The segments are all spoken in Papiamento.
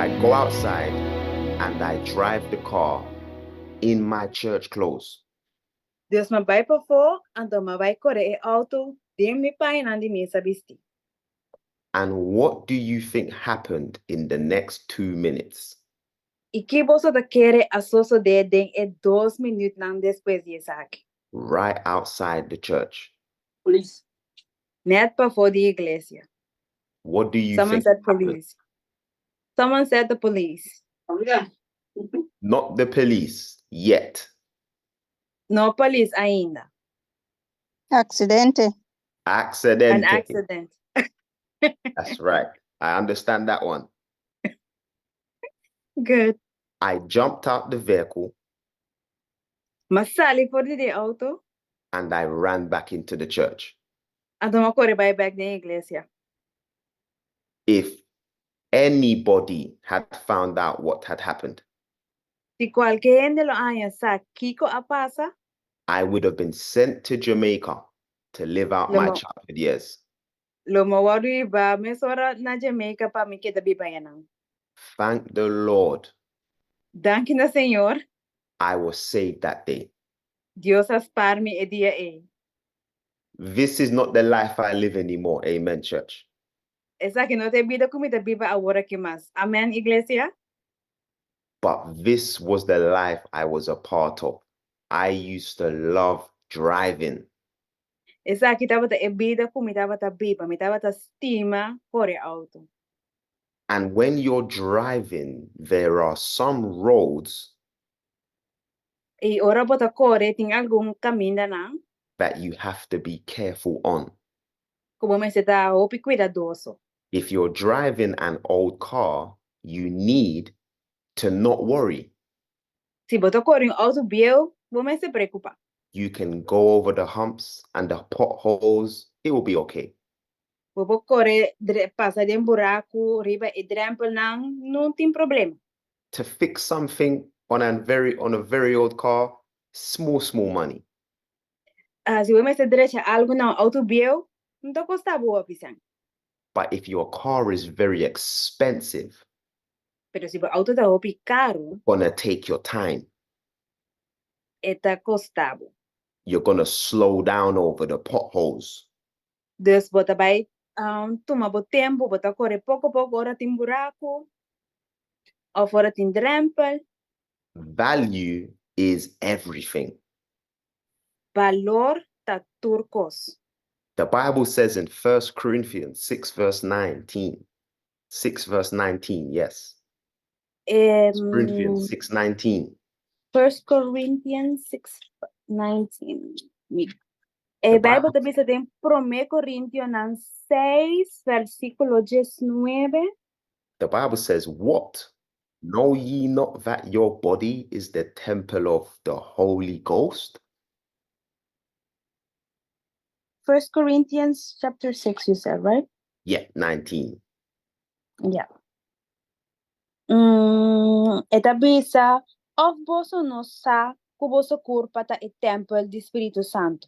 I go outside and I drive the car in my church clothes. Dus m'a bai pafó, anto m'a bai kore e outo den mi pañanan di misa bistí. And what do you think happened in the next 2 minutes? I ki boso ta kere a sosodé den e 2 minütnan despues di esaki? Right outside the church. Police. Nèt pafó di iglesia. What do you Someone think said happened? Police. Someone said the police. Yeah. Not the police yet. No polis ainda. Aksidente. An Accidente. accident. That's right. I understand that one. Good. I jumped out the vehicle M'a sali for di e outo, and I ran back into the church. Anto m'a kore bai bèk den iglesia. If anybody had found out what had happened, Si kualke hende lo a haña sa kiko a pasa, I would have been sent to Jamaica to live out my Lo mo- childhood years. Lo m'a wòrdu hibá mesora na Jamaica pa mi keda biba einan. Thank the Lord Danki na Señor, I was saved that day. Dios a spar mi e dia ei. This is not the life I live anymore. Amen, church. Esaki no ta e bida ku mi ta biba awor aki mas. Amèn, iglesia? But this was the life I was a part of. I used to love driving. Esaki tabata e bida ku mi tabata biba. Mi tabata stima kore outo. And when you're driving, there are some roads I ora bo ta kore, tin algun kamindanan that you have to be careful on. Ku bo mester ta hopi kuidadoso. If you're driving an old car, you need to not worry. Si bo ta kore un outo bieu, bo no mester preokupá. You can go over the humps and the potholes, it will be okay. Bo por kore pasa den buraku, riba e drèmpelnan, no tin problema. To fix something on a very old car, small, small money. Si bo mester drecha algu na un outo bieu, no ta kosta bo hopi sèn. But if your car is very expensive, Pero si bo outo ta hopi karu, gonna take your time. E ta kosta bo. You're gonna slow down over the potholes. Dus bo ta bai tuma bo tempu, bo ta kore poko poko ora tin buraku, òf ora tin drèmpel. Value is everything. Balor ta tur kos. The Bible says in 1 Corinthians 6 verse 19. 6 verse 19, yes. Corinthians 6 19. 1 Corinthians 6, 19. E The Bijbel ta bisa den 1 Korintionan 6, versíkulo 19. The Bible says, "What? Know ye not that your body is the temple of the Holy Ghost?" 1 Corinthians chapter 6, you said, right? Yeah, 19. Yeah. E ta bisa, òf boso no sa ku boso kurpa ta e tèmpel di Spiritu Santu?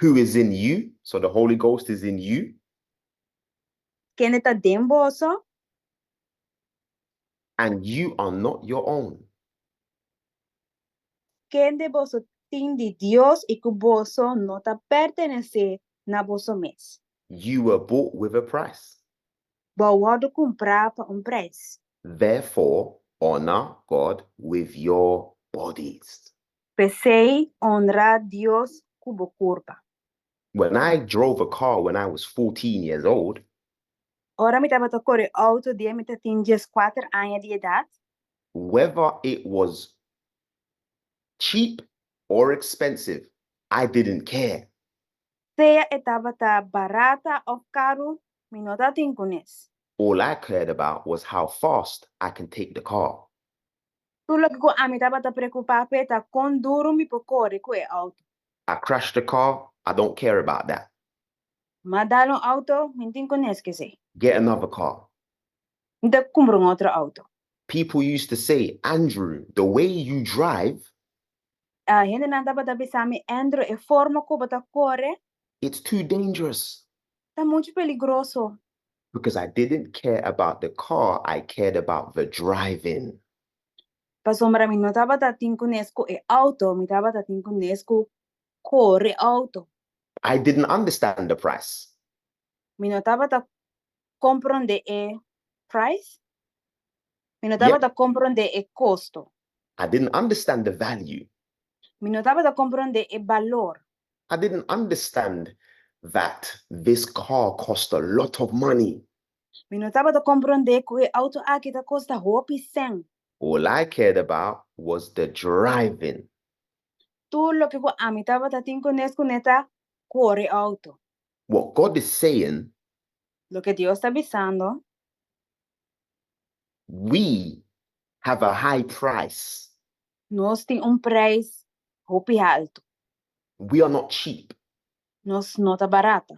Who is in you? So the Holy Ghost is in you. Kende ta den boso? And you are not your own. Kende boso tin di Dios i ku boso no ta pertenesé na boso mes. You were bought with a price. Bo a wòrdu kumprá pa un preis. Therefore, honor God with your bodies. P'esei, honra Dios ku bo kurpa. When I drove a car when I was 14 years old, Ora mi tabata kore outo dia mi tabatin 14 aña di edat, whether it was cheap or expensive, I didn't care. Sea e tabata barata òf karu, mi no tabatin kunes. All I cared about was how fast I can take the car. Tur loke ku ami tabata preokupá p'e ta kon duru mi por kore ku e outo. I crashed the car, I don't care about that. M'a dal un outo, mi n'tin kunes ku esei. Get another car. Mi ta kumpra un otro outo. People used to say, "Andrew, the way you drive, Hendenan tabata bisa mi, "Andrew, e forma ku bo ta kore, it's too dangerous." ta muchu peligroso." Because I didn't care about the car, I cared about the driving. Pasobra mi no tabata tin kunes ku e outo, mi tabata tin kunes ku kore outo. I didn't understand the price. Mi no tabata komprondé e price? Mi no tabata komprondé e kosto. I didn't understand the value. Mi no tabata komprondé e balor. I didn't understand that this car cost a lot of money. Mi no tabata komprondé ku e outo aki ta kosta hopi sèn. All I cared about was the driving. Tur loke ku ami tabata tin kunes kuné ta kore outo. What God is saying. Loke Dios ta bisando. We have a high price. Nos tin un preis hopi haltu. We are not cheap. Nos no ta barata.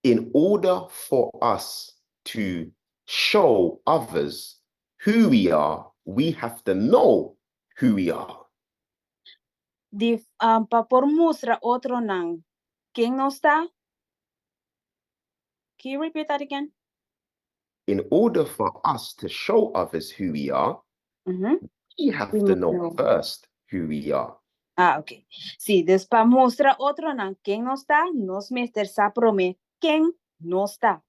In order for us to show others who we are, we have to know who we are. Di pa por mustra otronan ken nos ta. Can you repeat that again? In order for us to show others who we are, we have We to must know know. first who we are. Ah, ok. Sí, dus pa mustra otronan ken nos ta, nos mester sa promé ken nos ta.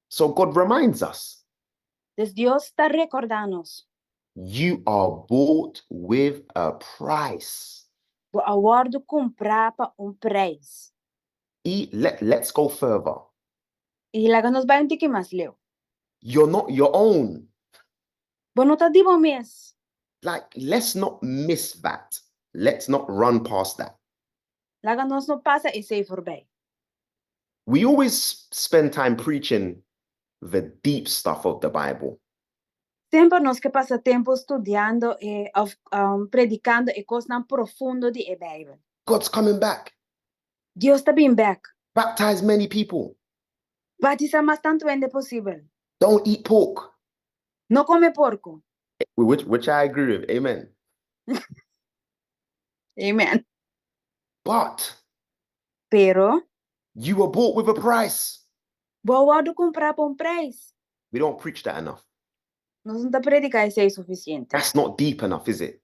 So God reminds us. Dus Dios ta rekordá nos. You are bought with a price. Bo a wòrdu kumprá pa un preis. I let let's go further. I laga nos bai un tiki mas leu. You're not your own. Bo no ta di bo mes. Like let's not miss that. Let's not run past that. Laga nos no pasa esei voorbij. We always spend time preaching the deep stuff of the Bible. Semper nos ke pasa tempu studiando e òf predikando e kosnan profundo di e Beibel. God's coming back. Dios ta bin bèk. Baptize many people. Batisá mas tantu hende posibel. Don't eat pork. No kome porko. Which, which I agree with. Amen. Amen. But Pero you were bought with a price. bo a wòrdu kumprá pa un preis. We don't preach that enough. Nos no ta prediká esei sufisiente. That's not deep enough, is it?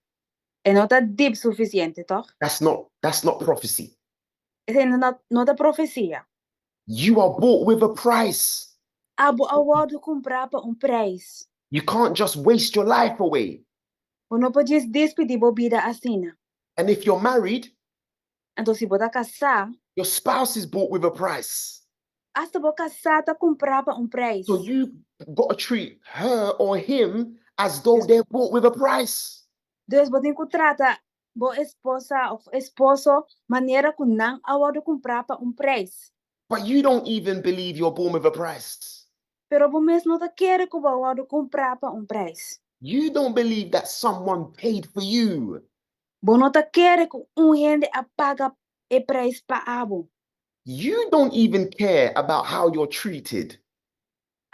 E no ta dip sufisiente, tòg? That's not that's not prophecy. Esei no no ta profesia. You are bought with a price. Abo a wòrdu kumprá pa un preis. You can't just waste your life away. Bo no por djis despidí bo bida asina. And if you're married, Anto si bo ta kasá. Your spouse is bought with a price. Asta bo kasá ta kumprá pa un preis. So you got to treat her or him as though they're bought with a price. Dus bo tin ku trata bo esposa òf esposo manera ku nan a wòrdu kumprá pa un preis. But you don't even believe you're born with a price. Pero bo mes no ta kere ku bo a wòrdu kumprá pa un preis. You don't believe that someone paid for you. Bo no ta kere ku un hende a paga e preis pa abo. You don't even care about how you're treated.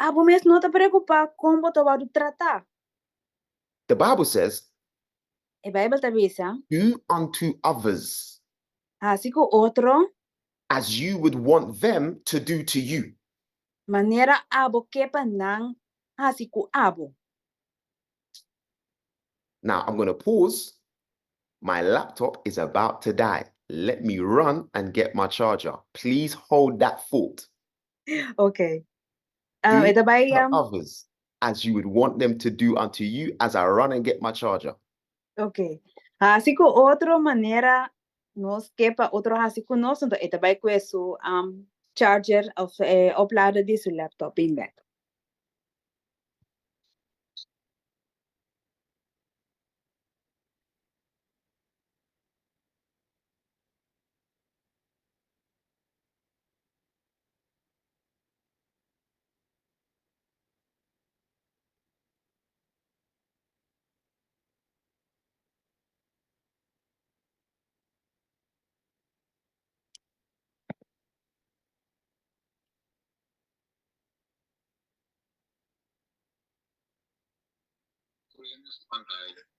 Abo mes no ta preokupá kon bo ta wòrdu tratá. The Bible says. E Bijbel ta bisa. Do unto others. Hasi ku otro. As you would want them to do to you. Manera abo ke pa nan hasi ku abo. Now I'm gonna pause. My laptop is about to die. Let me run and get my charger. Please hold that thought. Okay. Do E ta bai to others as you would want them to do unto you as I run and get my charger. Okay. Hasi ku otro manera nos ke pa otro hasi ku nos, anto e ta bai kue su charger of e oplader di su laptop bin bek.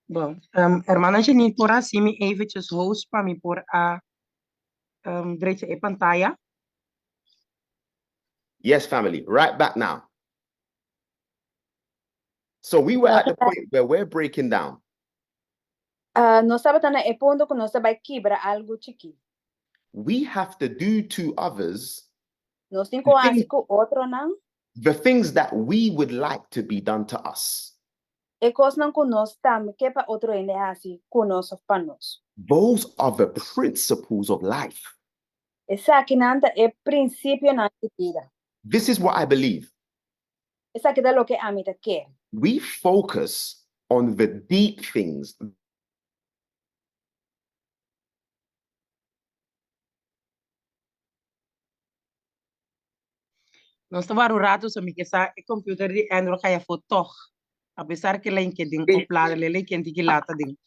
Bon, hermana Janine por haci mi eventjes host pa mi por a drecha e pantaya. Yes, family, right back now. So we were at the point where we're breaking down. Nos tabata na e punto ku nos ta bai kibra algu chikí. We have to do to others Nos tin ku hasi ku otronan the things that we would like to be done to us. E kosnan ku nos tambe ke pa otro hende hasi ku nos òf pa nos. Those are the principles of life. Esakinan ta e prinsipionan di bida. This is what I believe. Esaki ta loke ami ta kere. We focus on the deep things. Nos ta wara un rato so mi ke sa e computer di Andrew a kaya afó tog. Apesar ke lei ke den oplader lei lei kenti ki lata den.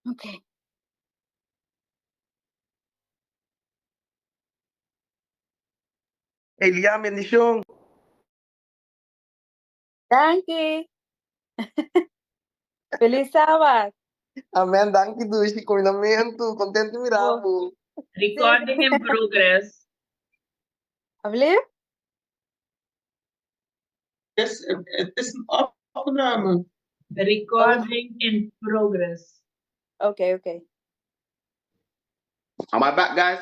Okay. Elian, bendicion. Danki. Feliz Sabat. Amen, danki dushi, koinamentu, kontentu mira bo. Recording in progress. Alsjeblieft. Het is een opname. Recording in progress. Oké. Am I back, guys?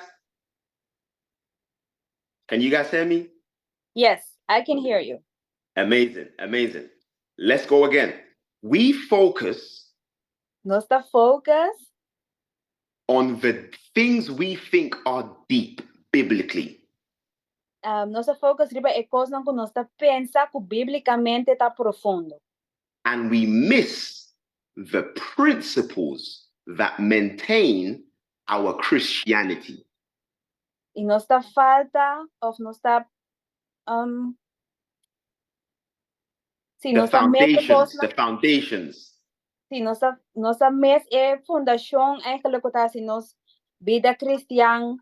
Can you guys hear me? Yes, I can hear you. Amazing, amazing. Let's go again. We focus Nos ta focus on the things we think are deep biblically. Nos ta focus riba e kosnan ku nos ta pensa ku bíblikamente ta profundo. And we miss the principles that maintain our Christianity. I nos ta falta òf nos ta sí, The nos ta mes e foundations, kosnan the foundations. Sí, nos ta mes e fundashon eigenlijk ku ta hasi nos bida kristian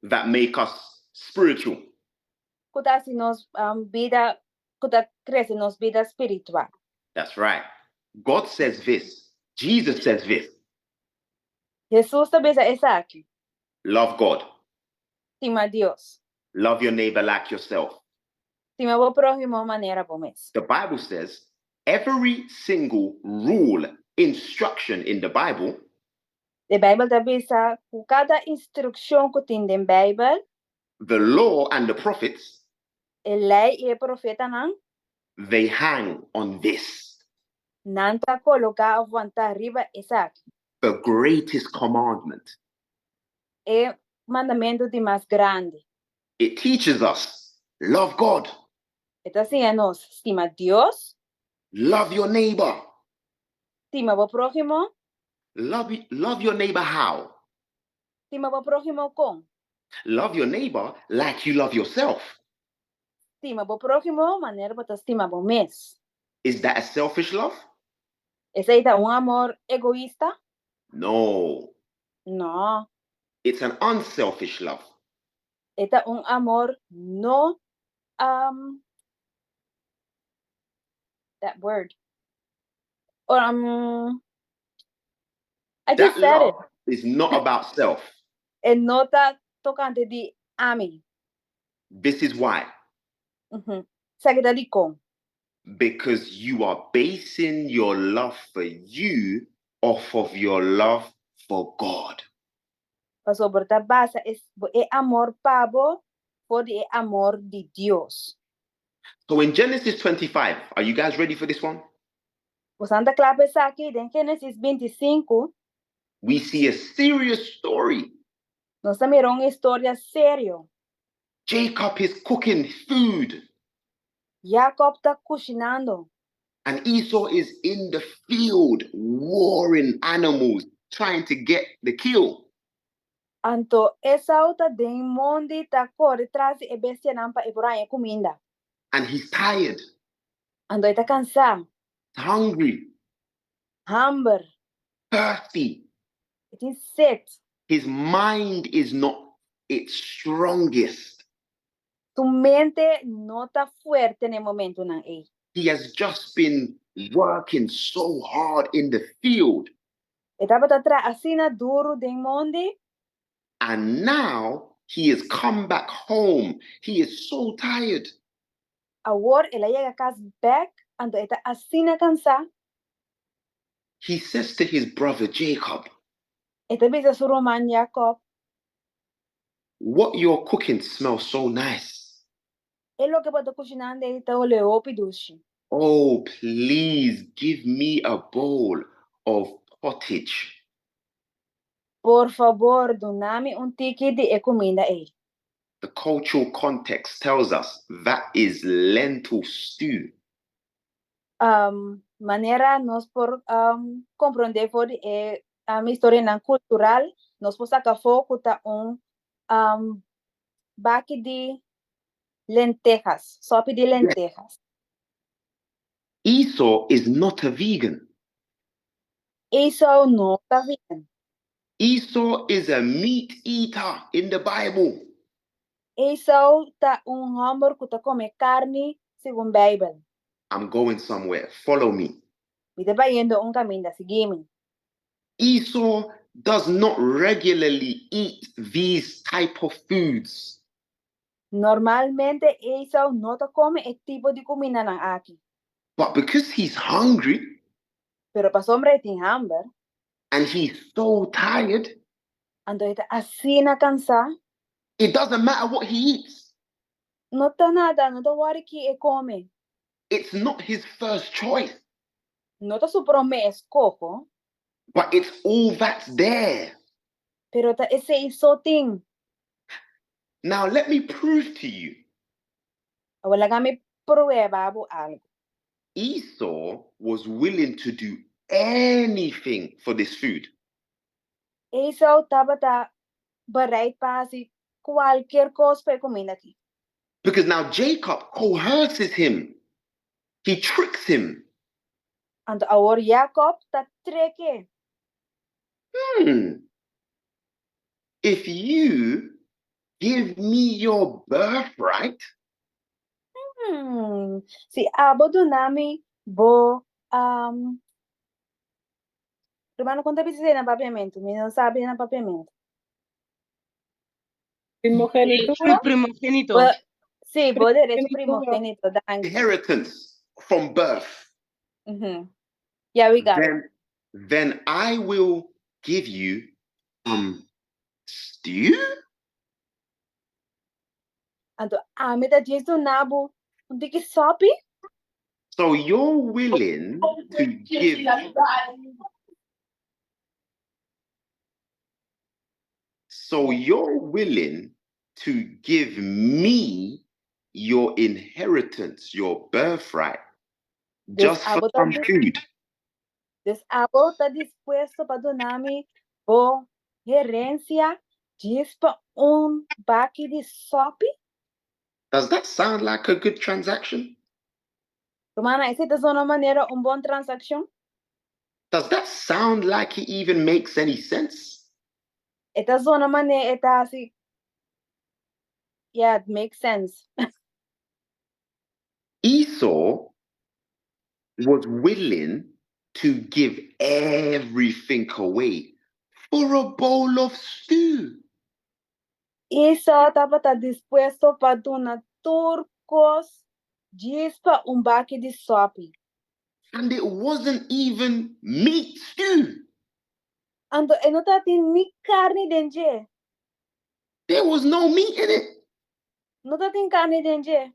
that make us spiritual. Ku ta hasi nos bida, ku ta krese nos bida spiritual. That's right. God says this. Jesus says this. Hesus ta bisa esaki. Love God. Stima Dios. Love your neighbor like yourself. Stima bo próhimo manera bo mes. The Bible says every single rule, instruction in the Bible E Beibel ta bisa ku kada instrukshon ku tin den Beibel, the law and the prophets, e lei i e profetanan, they hang on this. Nan ta koloká òf wantá riba esaki. The greatest commandment. E mandamentu di mas grandi. It teaches us love God. E ta siña nos stima Dios. Love your neighbor. Stima bo próhimo. Love your neighbor how? Stima bo próhimo kon? Love your neighbor like you love yourself. Stima bo próhimo manera bo ta stima bo mes. Is that a selfish love? Esei ta un amor egoista? No. No. It's an unselfish love. E ta un amor no that word. I just That said it. love is not about self. E no ta tokante di ami. This is why. Esaki ta dikon? Because you are basing your love for you off of your love for God. Pasobra bo ta basa e amor pa bo for di e amor di Dios. So in Genesis 25, are you guys ready for this one? Boso ta kla pa esaki den Génesis 25, We see a serious story. Nos ta mira un historia serio. Jacob is cooking food Jacob ta kushinando. And Esau is in the field warring animals, trying to get the kill. Anto Esau ta den mondi ta kore tras di e bestianan pa e por haña kuminda. And he's tired, Anto e ta kansá, hungry, hamber, thirsty. E tin set. His mind is not its strongest. Su mente no ta fuerte na e momentonan ei. He has just been working so hard in the field. E tabata traha asina duru den mondi. And now he has come back home. He is so tired. Awor el a yega kas bèk, anto e ta asina kansá. He says to his brother Jacob, E ta bisa su ruman Jakòb, What you're cooking smells so nice. E loke bo ta kushinando ei ta ole hopi dushi. Oh, please give me a bowl of pottage. Por fabor, duna mi un tiki di e kuminda ei. The cultural context tells us that is lentil stew. Manera nos por komprondé for di e historianan kultural, nos por saka afó ku ta un baki di lentejas, sòpi di lentejas. Esau is not a vegan. Esau no ta vegan. Esau is a meat eater in the Bible. Esau ta un hòmber ku ta kome karni segun Beibel. I'm going somewhere, follow me. Mi ta bayendo un kaminda, sigui mi. Esau does not regularly eat these type of foods. Normalmente Esau no ta kome e tipo di kumindanan aki. But because he's hungry. Pero pasobra e tin hamber. And he's so tired. Anto e ta asina kansá. It doesn't matter what he eats. No ta nada, no ta wòri ki e kome. It's not his first choice. No ta su promé eskoho. But it's all that's there. Pero ta esei so tin. Now let me prove to you. Awor laga mi prueba bo algu. Esau was willing to do anything for this food. Esau tabata bereid pa hasi kualkier kos pa e kuminda aki. Because now Jacob coerces him, he tricks him. Anto awor Jacob ta trek e. If you give me your birthright. Si abo duna mi bo Rumannan, kon ta bisa esei na papiamentu? Mi no sabi na papiamentu. Primogenitura? Primogénito. Bo, sí, bo derecho primogénito, danki. Inheritance from birth. Yeah, we got it. Then I will give you some stew. Anto ami ta djis duna bo un tiki sòpi. So you're willing to give So you're willing to give me your inheritance, your birthright, just for some food. Dus abo ta dispuesto pa duna mi bo herensia djis pa un baki di sòpi? Does that sound like a good transaction? Rumannan, esei ta zona manera un bon transakshon? Does that sound like it even makes any sense? E ta zona manera e ta hasi. Yeah, it makes sense. Esau was willing to give everything away for a bowl of stew. Esau tabata dispuesto pa duna tur kos djis pa un baki di sòpi. And it wasn't even meat stew. Anto e no tabatin ni karni den dje. There was no meat in it. No tabatin karni den dje.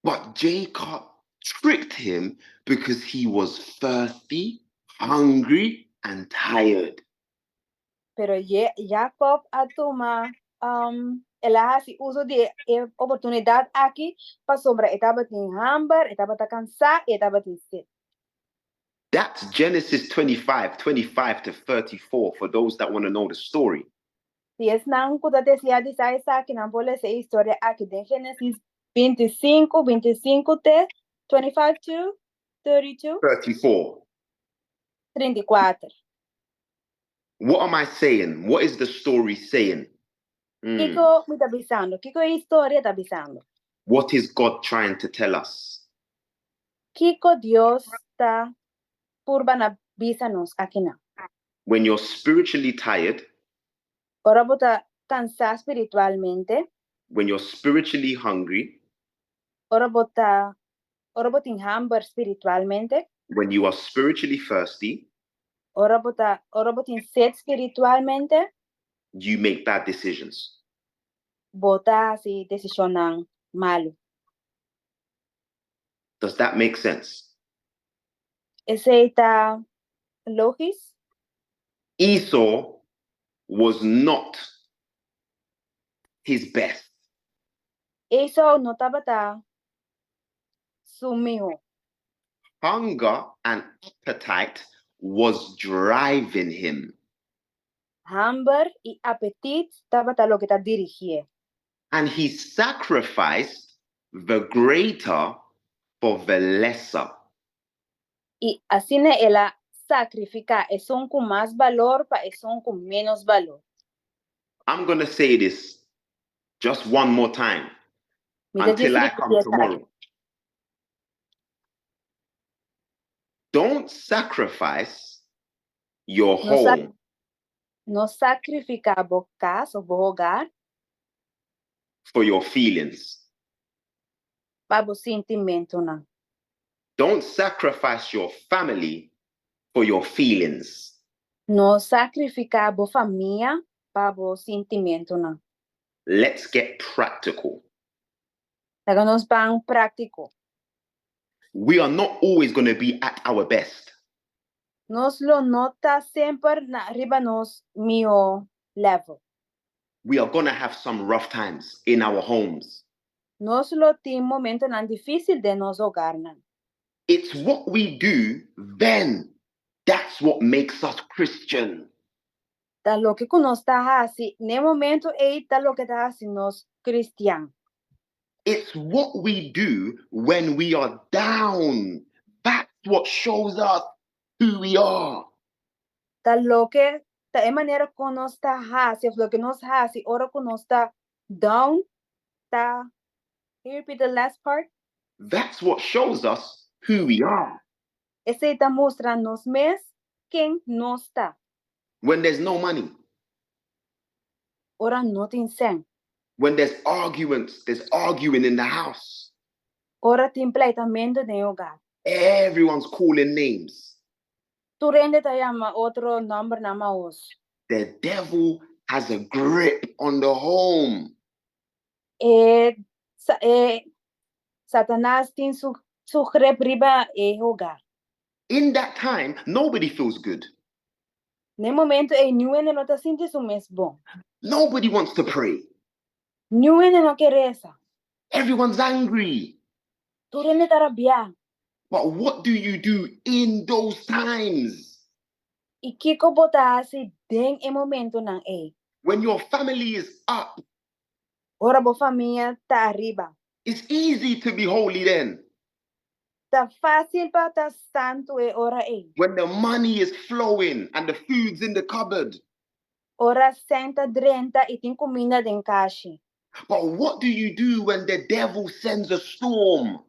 But Jacob tricked him because he was thirsty, hungry, and tired. Pero Jacob a tuma, el a hasi uso di e oportunidat aki pasobra e tabatin hamber, e tabata kansá i e tabatin set. That's Genesis 25, 25 to 34 for those that want to know the story. Si esnan ku ta deseá di sa esaki, nan por lesa e historia aki den Génesis 25, 25 te 25 to 32? 34. 34. What am I saying? What is the story saying? Kiko mi ta bisando? Kiko e historia ta bisando? What is God trying to tell us? Kiko Dios ta purba na bisa nos akinan? When you're spiritually tired, Ora bo ta kansá spiritualmente, when you're spiritually hungry, ora bo ta ora bo tin hamber spiritualmente, when you are spiritually thirsty, ora bo ta ora bo tin set spiritualmente, you make bad decisions. Bo ta hasi desishonnan malu. Does that make sense? Esei ta lógis? Esau was not his best. Esau no tabata su mihó. Hunger and appetite was driving him. Hamber i apetit tabata loke ta dirigié. And he sacrificed the greater for the lesser. I asina el a sakrifiká esun ku mas balor pa esun ku ménos balor. I'm gonna say this just one more time Mi ta until djis I come ripití esaki. tomorrow. Don't sacrifice your No sa- home No sakrifiká bo kas òf bo hogar for your feelings. pa bo sintimentunan. Don't sacrifice your family for your feelings. No sakrifiká bo famia pa bo sintimentunan. Let's get practical. Laga nos ban práktiko. We are not always going to be at our best. Nos lo no ta semper na riba nos mihó level. We are going to have some rough times in our homes. Nos lo tin momentonan difísil den nos hogarnan. It's what we do then that's what makes us Christian. Ta loke ku nos ta hasi n'e momento ei ta loke ta hasi nos kristian. It's what we do when we are down that's what shows us who we are. Ta loke ta e manera kon nos ta hasi of loke nos hasi ora ku nos ta down ta Can you repeat the last part? That's what shows us who we are. Esei ta mustra nos mes ken nos ta. When there's no money. Ora no tin sèn. When there's arguments, there's arguing in the house. Ora tin pleitamentu den e hogar. Everyone's calling names. Tur hende ta yama otro nòmbernan maos. The devil has a grip on the home. E e Satanas tin su su grip riba e hogar. In that time, nobody feels good. Na e momento ei niun hende no ta sinti su mes bon. Nobody wants to pray. Niun hende no ke resa. Everyone's angry. Tur hende ta rabiá. But what do you do in those times? I kiko bo ta hasi den e momentonan ei? When your family is up. Ora bo famia ta ariba. It's easy to be holy then. Ta fásil pa ta santu e ora ei. When the money is flowing and the food's in the cupboard. Ora sèn ta drenta i tin kuminda den kashi. But what do you do when the devil sends a storm?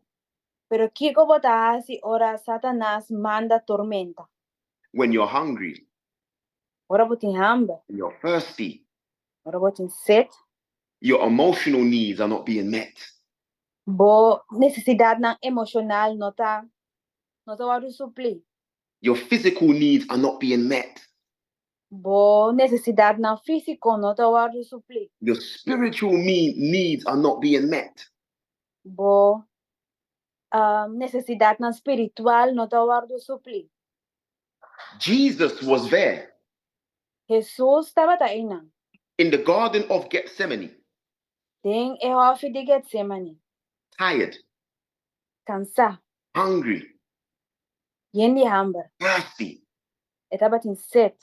Pero kiko bo ta hasi ora Satanas manda tormenta? When you're hungry. Ora bo tin hamber. When you're thirsty. Ora bo tin set. Your emotional needs are not being met. Bo nesesidatnan emoshonal no ta no ta wòrdu suplí. Your physical needs are not being met. Bo nesesidatnan físiko no ta wòrdu suplí. Your spiritual needs are not being met. Bo nesesidatnan spiritual no ta wòrdu suplí. Jesus was there. Hesus tabata einan. In the garden of Gethsemane. Den e hòfi di Getsemane. Tired. Kansá. Hungry. Yen di hamber. Thirsty. E tabatin set.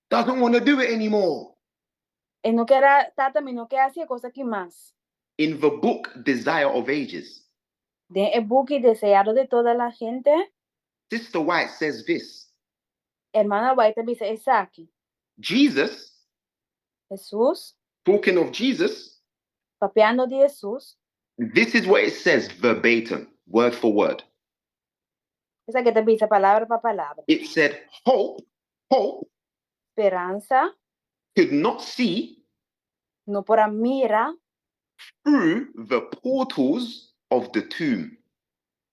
Doesn't want to do it anymore. E no ker a, Tata, mi no ke hasi e kos aki mas. In the book Desire of Ages. Den e buki Deseado de Toda la Gente. Sister White says this. Hermana White ta bisa esaki. Jesus. Hesus. Talking of Jesus, Papiando di Jesus, this is what it says verbatim, word for word. Esaki ta bisa palabra pa palabra. It said, Hope, hope Speransa could not see no por a mira through the portals of the tomb.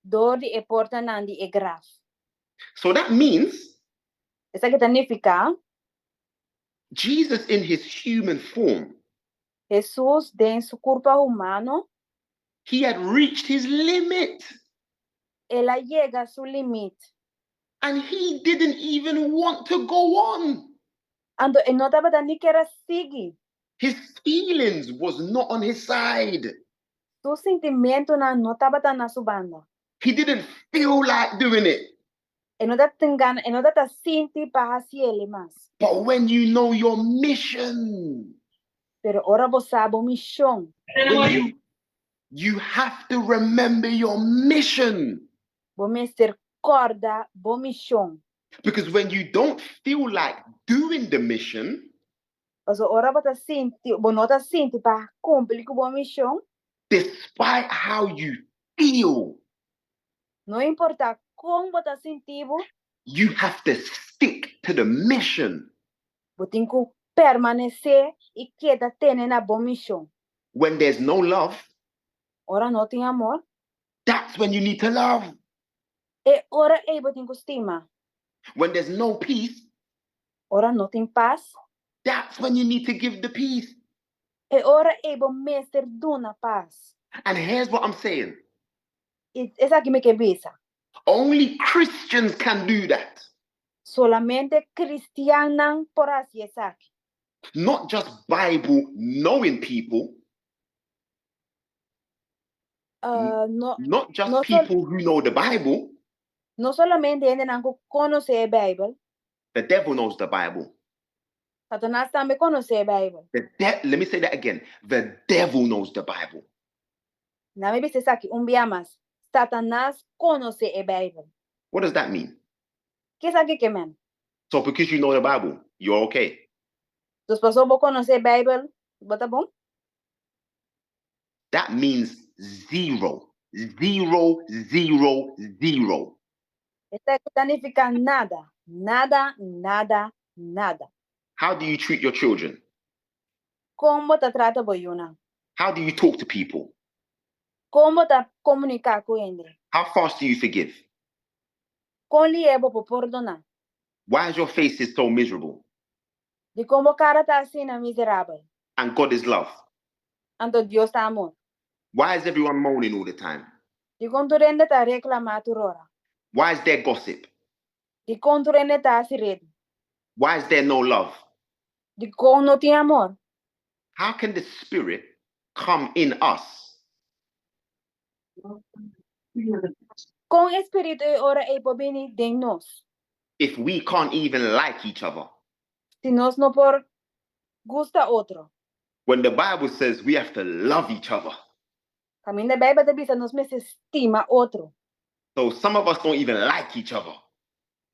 Dor di e portanan di e graf. So that means Esaki ta nifiká Jesus in his human form, Jesus den su kurpa humano, he had reached his limit el a yega su limit. And he didn't even want to go on. Anto e no tabata ni kier a sigui. His feelings was not on his side. Su sintimentunan no tabata na su banda. He didn't feel like doing it. E no tabatin gana, e no tabata sinti pa hasi el mas. But when you know your mission, Pero ora bo sa bo mishon. when you have to remember your mission. Bo mester kòrda bo mishon. Because when you don't feel like doing the mission, Pasobra ora bo ta sinti, bo no ta sinti pa kumpli ku bo mishon, despite how you feel, no importá kon bo ta sinti bo, you have to stick to the mission. Bo tin ku permanesé i keda tene na bo mishon. When there's no love, Ora no tin amor, that's when you need to love. E ora ei bo tin ku stima. When there's no peace, Ora no tin pas, that's when you need to give the peace. E ora ei bo mester duna pas. And here's what I'm saying. I esaki mi ke bisa. Only Christians can do that. Solamente kristiannan por hasi esaki. Not just Bible knowing people. No, Not just no sol- people who know the Bible. No solamente hendenan ku konosé e Beibel. The devil knows the Bible. Satanas tambe konosé e Beibel. Let me say that again. The devil knows the Bible. Laga mi bisa esaki un bia mas. Satanas konosé e Beibel. What does that mean? Ke esaki ke men? So because you know the Bible, you're okay. Dus pasobra bo konosé e Beibel, bo ta bon? That means zero. Zero, zero, zero. Esaki ta nifiká nada, nada, nada, nada. How do you treat your children? Kon bo ta trata bo yunan? How do you talk to people? Kon bo ta komuniká ku hende? How fast do you forgive? Kon lié bo por pordoná? Why is your face is so miserable? Dikon bo kara ta asina miserabel? And God is love. Anto Dios ta amor. Why is everyone moaning all the time? Dikon tur hende ta reklamá tur ora? Why is there gossip? Dikon tur hende ta hasi redu? Why is there no love? Dikon no tin amor? How can the Spirit come in us Kon e spiritu e ora ei por bini den nos? If we can't even like each other? Si nos no por gusta otro. When the Bible says we have to love each other. Kaminda Beibel ta bisa nos mester stima otro. So some of us don't even like each other.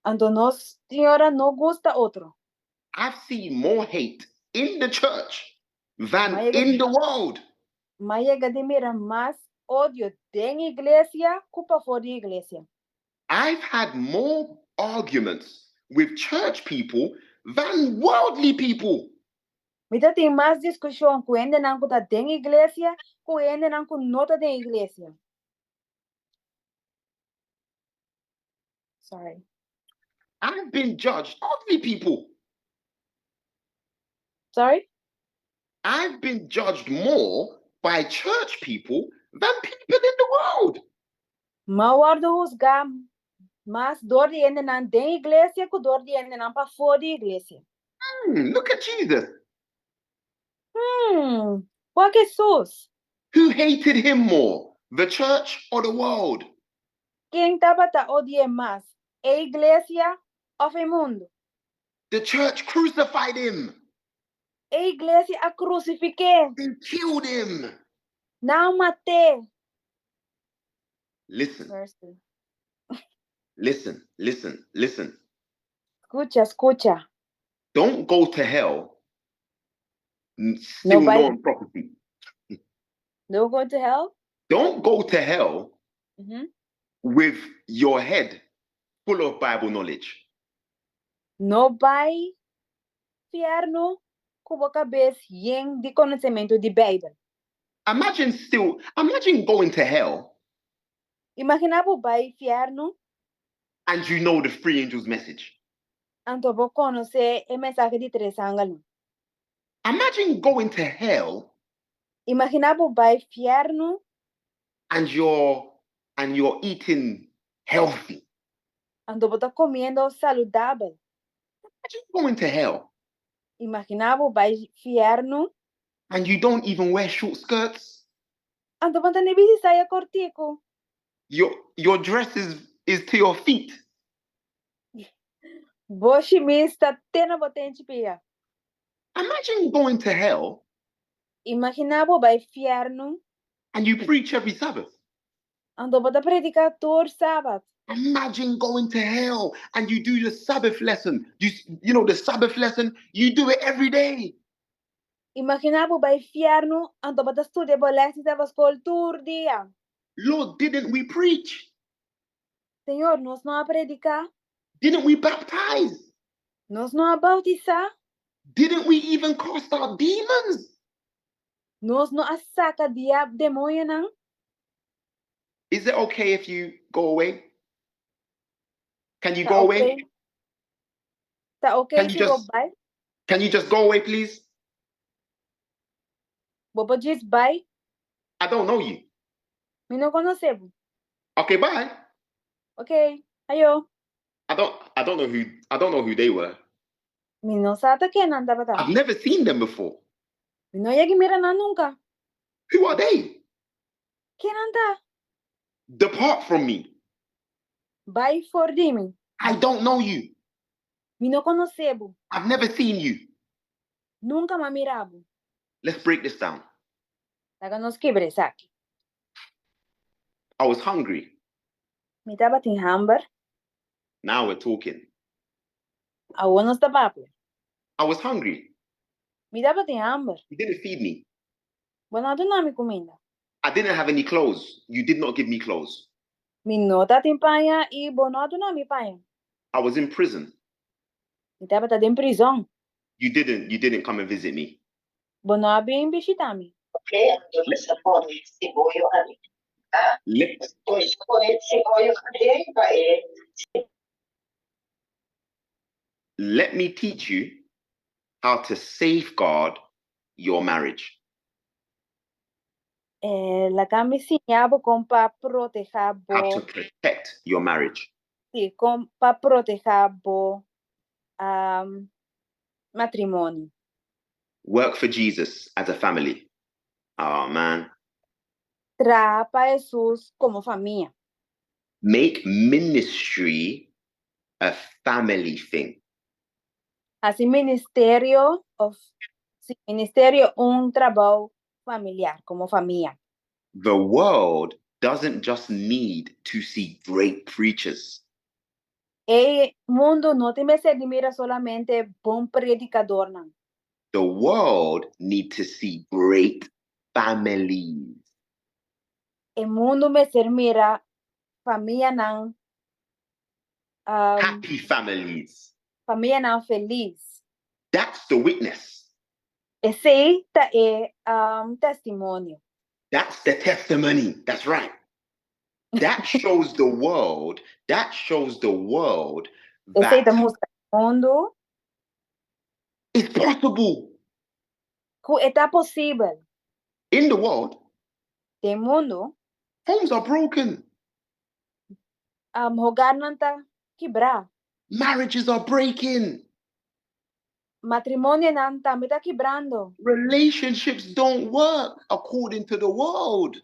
Anto nos tin ora no gusta otro. I've seen more hate in the church than M'a yega in the world. M'a yega di mira mas odio den iglesia ku pafó di iglesia. I've had more arguments with church people than worldly people. Mi ta tin mas diskushon ku hendenan ku ta den iglesia ku hendenan ku no ta den iglesia. Sorry. I've been judged, godly people. Sorry? I've been judged more by church people than people in the world. M'a wòrdu husgá mas dor di hendenan den iglesia ku dor di hendenan pafó di iglesia. Look at Jesus. Wak Hesus. Who hated him more, the church or the world? Ken tabata odi'é mas, e iglesia òf e mundu? The church crucified him. E iglesia a krusifik'é. They killed him. Nan a mat'é. Listen, Mercy. Listen, listen, listen. Skucha, skucha. Don't go to hell. Still No, no on prophecy. No going to hell? Don't go to hell with your head full of Bible knowledge. No bai fièrnu ku bo kabes yen di konosementu di Beibel. Imagine still, imagine going to hell Imaginá bo bai fièrnu and you know the three angels' message. Anto bo konosé e mensahe di tres angelnan. Imagine going to hell Imaginá bo bai fièrnu and you're eating healthy. Anto bo ta komiendo saludabel. Imagine going to hell Imaginá bo bai fièrnu and you don't even wear short skirts. Anto bo no ta ni bisti saya kòrtiku. Your dress is to your feet. Bo shimis ta te na bo tenchi pia. Imagine going to hell Imaginá bo bai fièrnu and you preach every Sabbath. Anto bo ta prediká tur sabat. Imagine going to hell and you do the Sabbath lesson. You know the Sabbath lesson, you do it every day. Imaginá bo bai fièrnu anto bo ta studia bo lès di skol tur dia. Lord, didn't we preach? Señor, nos no a prediká? Didn't we baptize? Nos no a boutisá? Didn't we even cast out demons? Nos no a saka demoñonan? Is it okay if you go away? Can you Ta go away? okay? Ta okay Can you si bo bai? Can you just go away, please? Bo por djis bai? I don't know you. Mi no konosé bo. Okay, bye. Ok, ayo. I don't know who they were. Mi no sa ta ken nan tabata. I've never seen them before. Mi no a yega mira nan nunka. Who are they? Ken nan ta? Depart from me. Bai for di mi. I don't know you. Mi no konosé bo. I've never seen you. Nunka m'a mira bo. Let's break this down. Laga nos kibra esaki. I was hungry. Mi tabatin hamber. Now we're talking. Awor nos ta papia. I was hungry. Mi tabatin hamber. You didn't feed me. Bo no a duna mi kuminda. I didn't have any clothes. You did not give me clothes. Mi no tabatin paña i bo no a duna mi paña. I was in prison. Mi tabata den prizòn. You didn't come and visit me. Bo no a bin bishitá mi. Ok, anto nos a pone siboyo aden. Ah, Despues pone siboyo aden pa e Let me teach you how to safeguard your marriage. Laga mi siña bo kon pa protehá How to bo, protect your marriage. Si, kon pa protehá bo matrimonio. Work for Jesus as a family. Oh man. Traha pa Hesus komo famia. Make ministry a family thing. Hasi ministerio òf si, ministerio un trabou familiar, komo famia. The world doesn't just need to see great preachers. E mundu no tin mester di mira solamente bon predikadónan. The world need to see great families. E mundu mester mira famianan Happy families. Famianan felis. That's the witness. Esei ta e testimonio. That's the testimony. That's right. That shows the world, that shows the world Esei ta that mustra mundu it's possible. Ku ta posibel. In the world, Den mundu, homes are broken, hogarnan ta kibrá. Marriages are breaking, Matrimonionan tambe ta kibrando. Relationships don't work according to the world.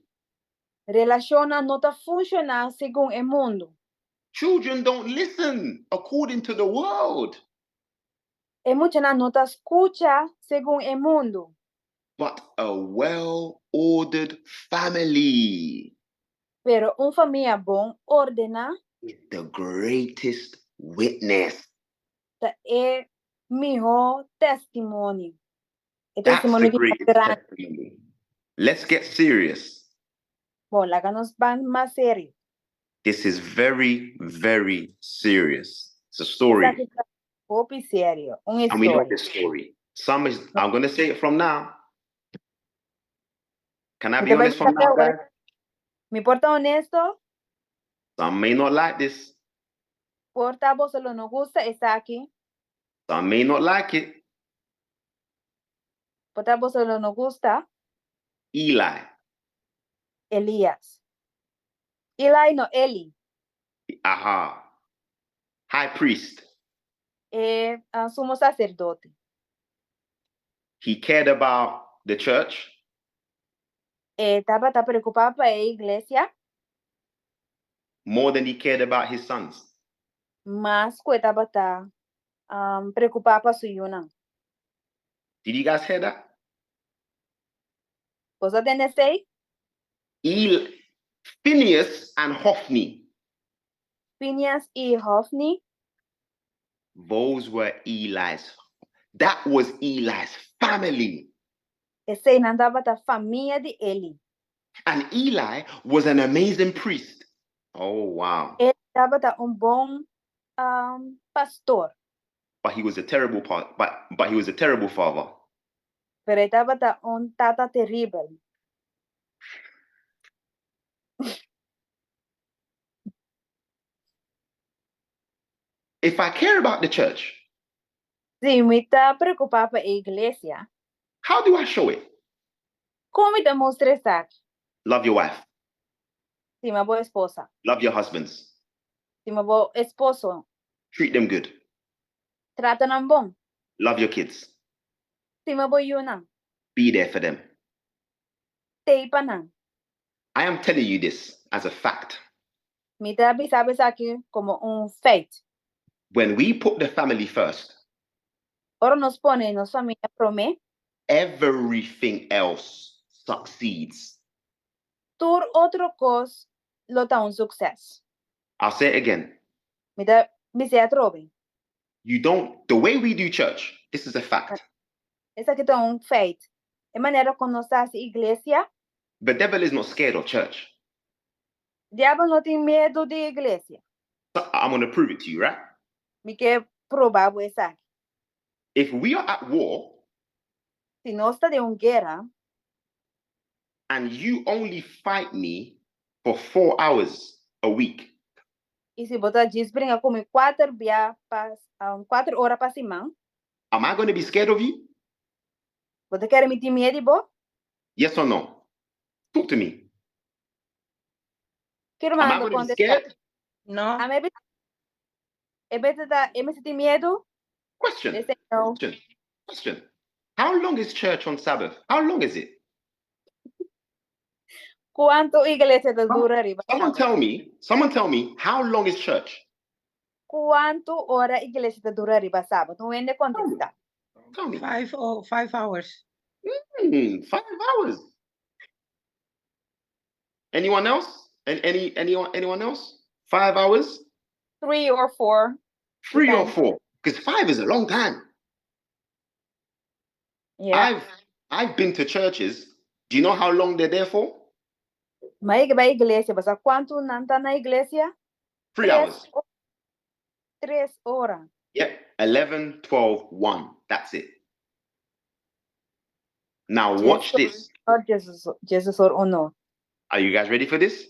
Relashonnan no ta funshoná segun e mundu. Children don't listen according to the world. E muchanan no ta skucha segun e mundu. But a well ordered family Pero un famia bon ordená is the greatest witness. Ta e mihó testimonio. E That's the testimonio di mas greatest grandi. testimony. Let's get serious. Bon, laga nos ban mas serio. This is very, very serious. It's a story. Esaki ta hopi serio, un And we know historia. the story. Some is, I'm going to say it from now. Can I Mi be ta bai honest from bisa now, awor. guys? Mi por ta honesto, Some may not like this. por ta boso lo no gusta esaki, Some may not like it. por ta boso lo no gusta Eli. Elias. Eli no Eli, Aha. High priest. e ah, sumo saserdote. He cared about the church. E tabata preokupá pa e iglesia more than he cared about his sons. mas ku e tabata um, preokupá pa su yunan. Did you guys hear that? Boso a tende esei? El, Phineas and Hophni, Phineas i Hophni, those were Eli's. That was Eli's family. Eseinan tabata famia di Eli. And Eli was an amazing priest. Oh, wow. E tabata un bon um, pastor, But he was a terrible part, but he was a terrible father. pero e tabata un tata teribel. If I care about the church, Si mi ta preokupá pa e iglesia, how do I show it? kon mi ta mustra esaki? Love your wife, Stima bo esposa, love your husbands, stima bo esposo, treat them good, trata nan bon, love your kids, stima bo yunan, be there for them. t'ei pa nan. I am telling you this as a fact. Mi ta bisa bo esaki komo un feit. When we put the family first, Ora nos pone nos famia promé, everything else succeeds. tur otro kos lo ta un sukses. I'll say it again. Mi ta bis'é atrobe. You don't, the way we do church, this is a fact. Esaki ta un feit. E manera kon nos ta hasi iglesia, The devil is not scared of church. diabel no tin miedu di iglesia. So I'm going to prove it to you, right? Mi ke proba bo esaki. If we are at war Si nos ta den un guera and you only fight me for 4 hours a week, i si bo ta djis bringa ku mi kuater bia pa kuater ora pa siman, am I going to be scared of you? bo ta kere mi tin miedu di bo? Yes or no? Talk to me. Ki Am ruman I ta going to be kontestá? scared? No. Ami a E mester ta e mester tin miedu? Question. They say no. Question. Question. How long is church on Sabbath? How long is it? Kuantu iglesia ta dura riba Someone sábado? tell me, someone tell me, how long is church? Kuantu ora iglesia ta dura riba sábado? Un hende kontestá. Tell me. 5 hours. 5 hours. Anyone else? And anyone else? 5 hours? 3 or 4. 3 or Depends. 4? Because 5 is a long time. I've been to churches. Do you know how long they're there for? M'a yega bai iglesia, bo sa kuantu nan ta na iglesia? 3 Tres, hours. 3 ora. Yep. 11, 12, 1. That's it. Now watch this. Oh, Jesus, Jesus or uno. Are you guys ready for this?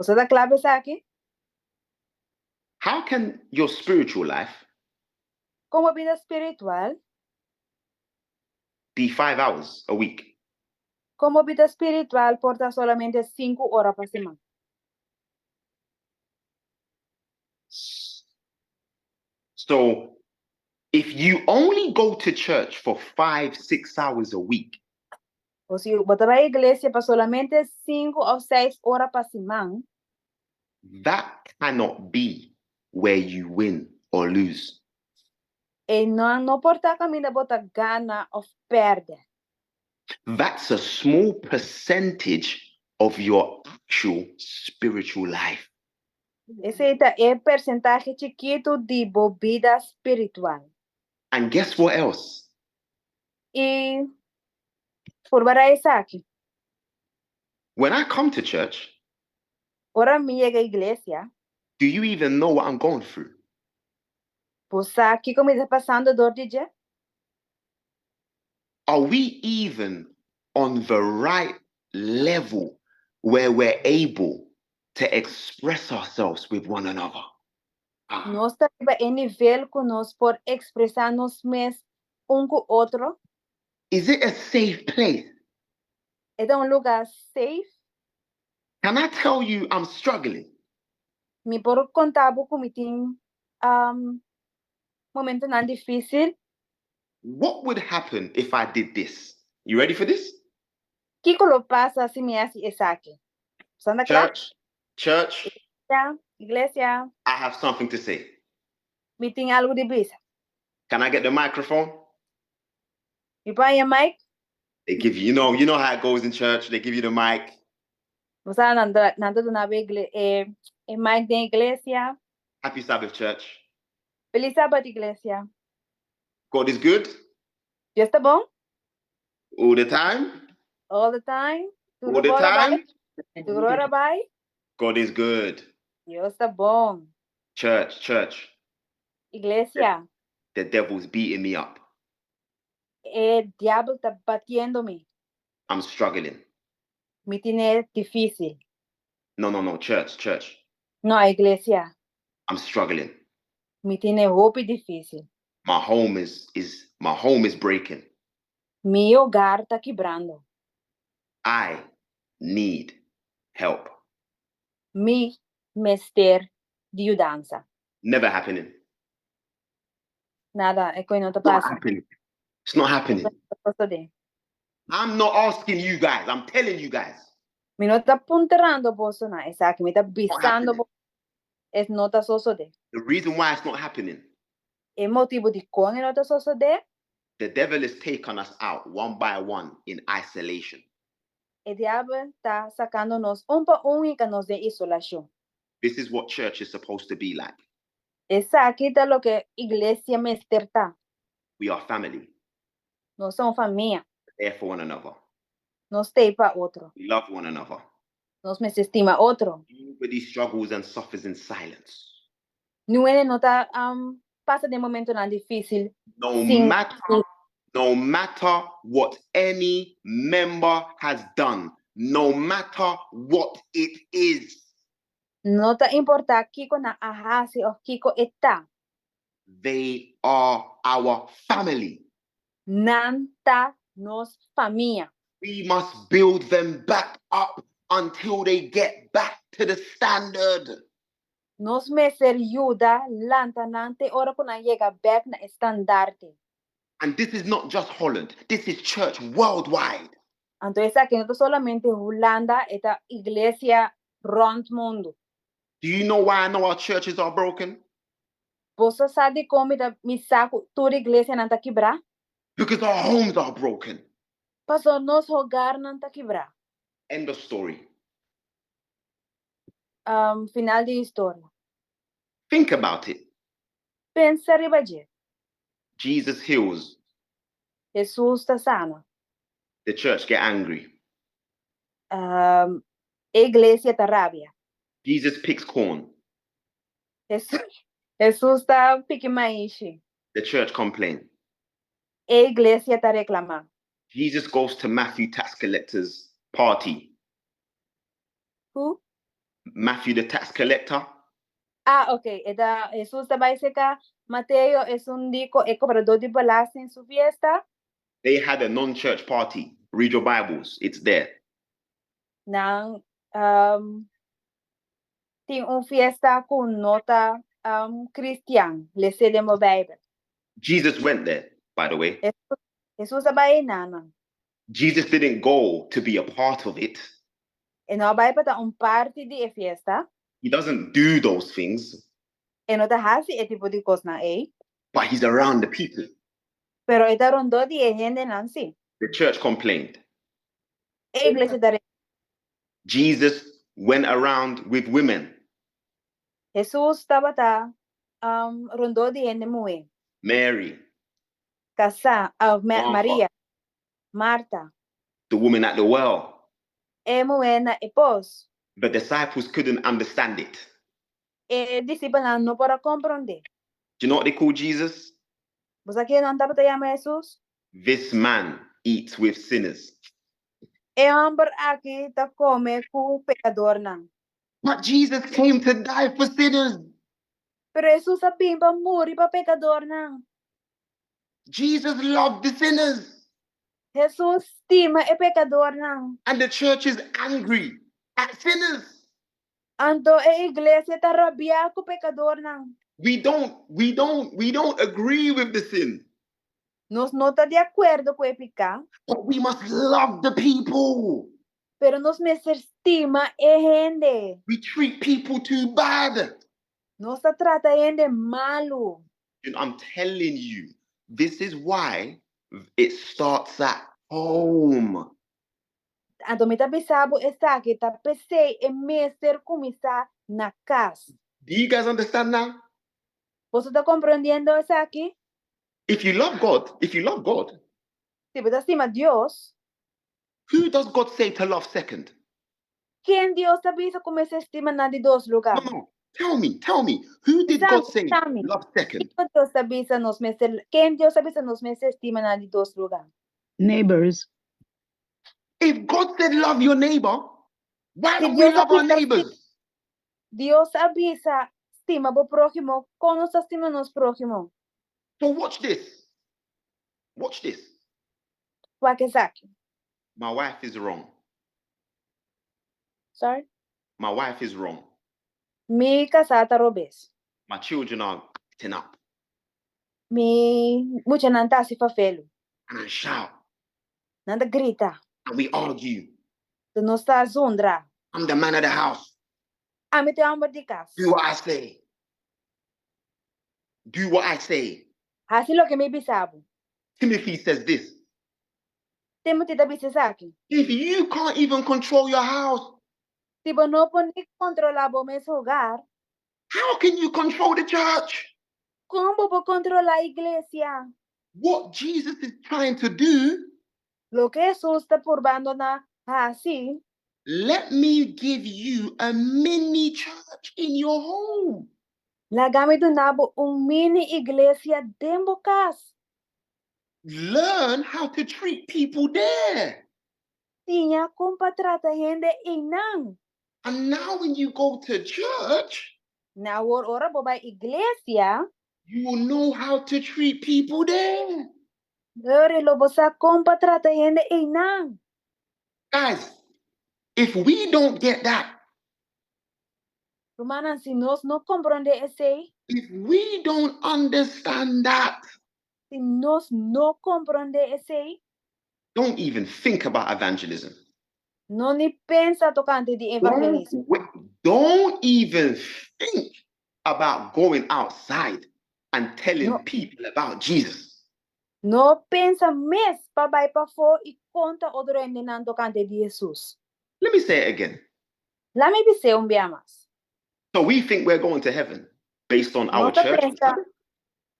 Boso ta kla pa esaki? How can your spiritual life Kon bo bida spiritual? be 5 hours a week? Kon bo bida spiritual por ta solamente 5 ora pa siman? So if you only go to church for 5, 6 hours a week, O si bo ta bai iglesia pa solamente 5 òf 6 ora pa siman, that cannot be where you win or lose. e no, no por ta kaminda bo ta gana òf pèrdè. That's a small percentage of your actual spiritual life. Esei ta e porsentahe chikitu di bo bida spiritual. And guess what else? I Purba esaki. When I come to church, Ora mi yega iglesia, do you even know what I'm going through? Bo sa kiko mi ta pasando dor di dje? Are we even on the right level where we're able to express ourselves with one another? Ah. Nos ta riba e nivel ku nos por ekspresá nos mes un ku otro? Is it a safe place? E ta un lugá safe? Can I tell you I'm struggling? Mi por konta bo ku mi tin momentonan difísil? What would happen if I did this? You ready for this? Kiko lo pasa si mi hasi esaki? Bo ta kla? Church, church, Iglesia, iglesia. I have something to say. Mi tin algu di bisa. Can I get the microphone? Mi por haña mic? They give you, you know how it goes in church. They give you the mic. Bo sa nan ta nan ta duna bo e e mic den iglesia. Happy Sabbath, church. Felis Sabat, iglesia. God is good. Dios ta bon? All the time. All the time. All the time. Tur ora bai. God is good. Dios ta bon. Church, church. Iglesia. The devil's beating me up. E diabel ta batiendo mi. I'm struggling. Mi tin'é difísil. No, church, church. No, iglesia. I'm struggling. Mi tin'é hopi difísil. My home is breaking. Mi hogar ta kibrando. I need help. Mi mester di yudansa. Never happening. Nada, e kos no ta Not pasa. happening. It's not happening. I'm not asking you guys. I'm telling you guys. Mi no ta puntrando bosonan esaki, mi ta bisando happening. Bo. E no ta sosodé. The reason why it's not happening, E motibu di kon e no ta sosodé, the devil has taken us out one by one in isolation. E diabel ta sakando nos un pa un i nos den isolashon. This is what church is supposed to be like. Esaki ta loke iglesia mester ta. We are family, Nos ta famia. There for one another. Nos t'ei pa otro. We love one another. Nos mester stima otro. Nobody struggles and suffers in silence. Ningun no ta pasa den momentonan difísil. No Sin matter, no matter what any member has done, no matter what it is, No ta importá kiko nan a hasi òf kiko e ta. They are our family. Nan ta nos famia. We must build them back up until they get back to the standard. Nos mester yuda lanta nan te ora ku nan yega bèk na standaard. And this is not just Holland, this is church worldwide. Anto esaki no ta solamente Hulanda, e ta iglesia rònt mundu. Do you know why I know our churches are broken? Bo sa dikon mi sa ku tur iglesianan ta kibrá? Because our homes are broken. Paso nos hogarnan ta kibrá. End of story. Final di historia. Think about it. Pensa riba dje. Jesus heals. Hesus ta sana. The church get angry. Iglesia ta rabia. Jesus picks corn. Hesus ta piki maishi. The church complain. E iglesia ta reklamá. Jesus goes to Matthew tax collector's party. Who? Matthew the tax collector. Ah, ok. E ta, Hesus ta bai serka Mateo esun di e kobradó di belasting su fiesta. They had a non-church party. Read your Bibles. It's there. Nan tin un fiesta ku no ta kristian. Lesa den bo Beibel. Jesus went there, by the way. Hesus a bai einan. Jesus didn't go to be a part of it. E no a bai pa ta un parti di e fiesta. He doesn't do those things, E no ta hasi e tipo di kosnan ei. But he's around the people. Pero e ta rondó di e hendenan sí. The church complained. E iglesia ta Jesus went around with women. Hesus tabata rondó di hende muhé. Mary, Kasá, Martha. Maria, Marta. The woman at the well. E muhé na e pos. The disciples couldn't understand it. E disipelnan no por a komprondé. Do you know what they called Jesus? Bo sa ke nan tabata yama Hesus? This man eats with sinners. E hòmber aki ta kome ku pekadornan. But Jesus came to die for sinners. Pero Hesus a bin pa muri pa pekadornan. Jesus loved the sinners. Hesus stima e pekadornan. And the church is angry at sinners. Anto e iglesia ta rabiá ku pekadornan. We don't, we don't, we don't agree with the sin. Nos no ta di akuerdo ku e piká. But we must love the people. Pero nos mester stima e hende. We treat people too bad. Nos ta trata hende malu. And I'm telling you, this is why it starts at home. Anto mi ta bisa bo esaki ta p'esei e mester kuminsá na kas. Do you guys understand now? Boso ta komprondiendo esaki? If you love God, if you love God, Si bo ta stima Dios, who does God say to love second? Ken Dios ta bisa ku mester stima na di dos lugá? No, no. Tell me, tell me, who did Bisa God mi, say bisa mi. love second? Kiko Dios ta bisa nos mester, ken Dios ta bisa nos mester stima na di dos lugá? Neighbors. If God said love your neighbor, why Si don't we Dios a love our bisa neighbors? Dios a bisa stima bo próhimo, kon nos ta stima nos próhimo? So watch this. Watch this. Wak esaki. My wife is wrong. Sorry? My wife is wrong. Mi kasá ta robes. My children are acting up. Mi muchanan ta hasi fafelu. And I shout. Nan ta grita. And we argue. Anto nos ta zundra. I'm the man of the house. Ami ta e hòmber di kas. Do what I say. Do what I say. Hasi loke mi bisa bo. Timothy says this. Timothy ta bisa esaki. If you can't even control your house, Si bo no por ni kontrolá bo mes hogar, how can you control the church? Kon bo por kontrolá iglesia? What Jesus is trying to do, Loke Hesus ta purbando na hasi, let me give you a mini church in your home. Laga mi duna bo un mini iglesia den bo kas. Learn how to treat people there. Siña kon pa trata hende einan. And now when you go to church, Na awor ora bo bai iglesia, you will know how to treat people there. Ora lo bo sa kon pa trata hende einan. Guys, if we don't get that, Rumannan, si nos no komprondé esei, if we don't understand that, si nos no komprondé esei, don't even think about evangelism. No ni pensa tokante di evangelismo. Don't even think about going outside and telling No. people about Jesus. No pensa mes pa bai pafó i konta otro hendenan tokante di Hesus. Let me say it again. Laat mi bis'é un bia mas. So we think we're going to heaven based on our Nos ta church. pensa,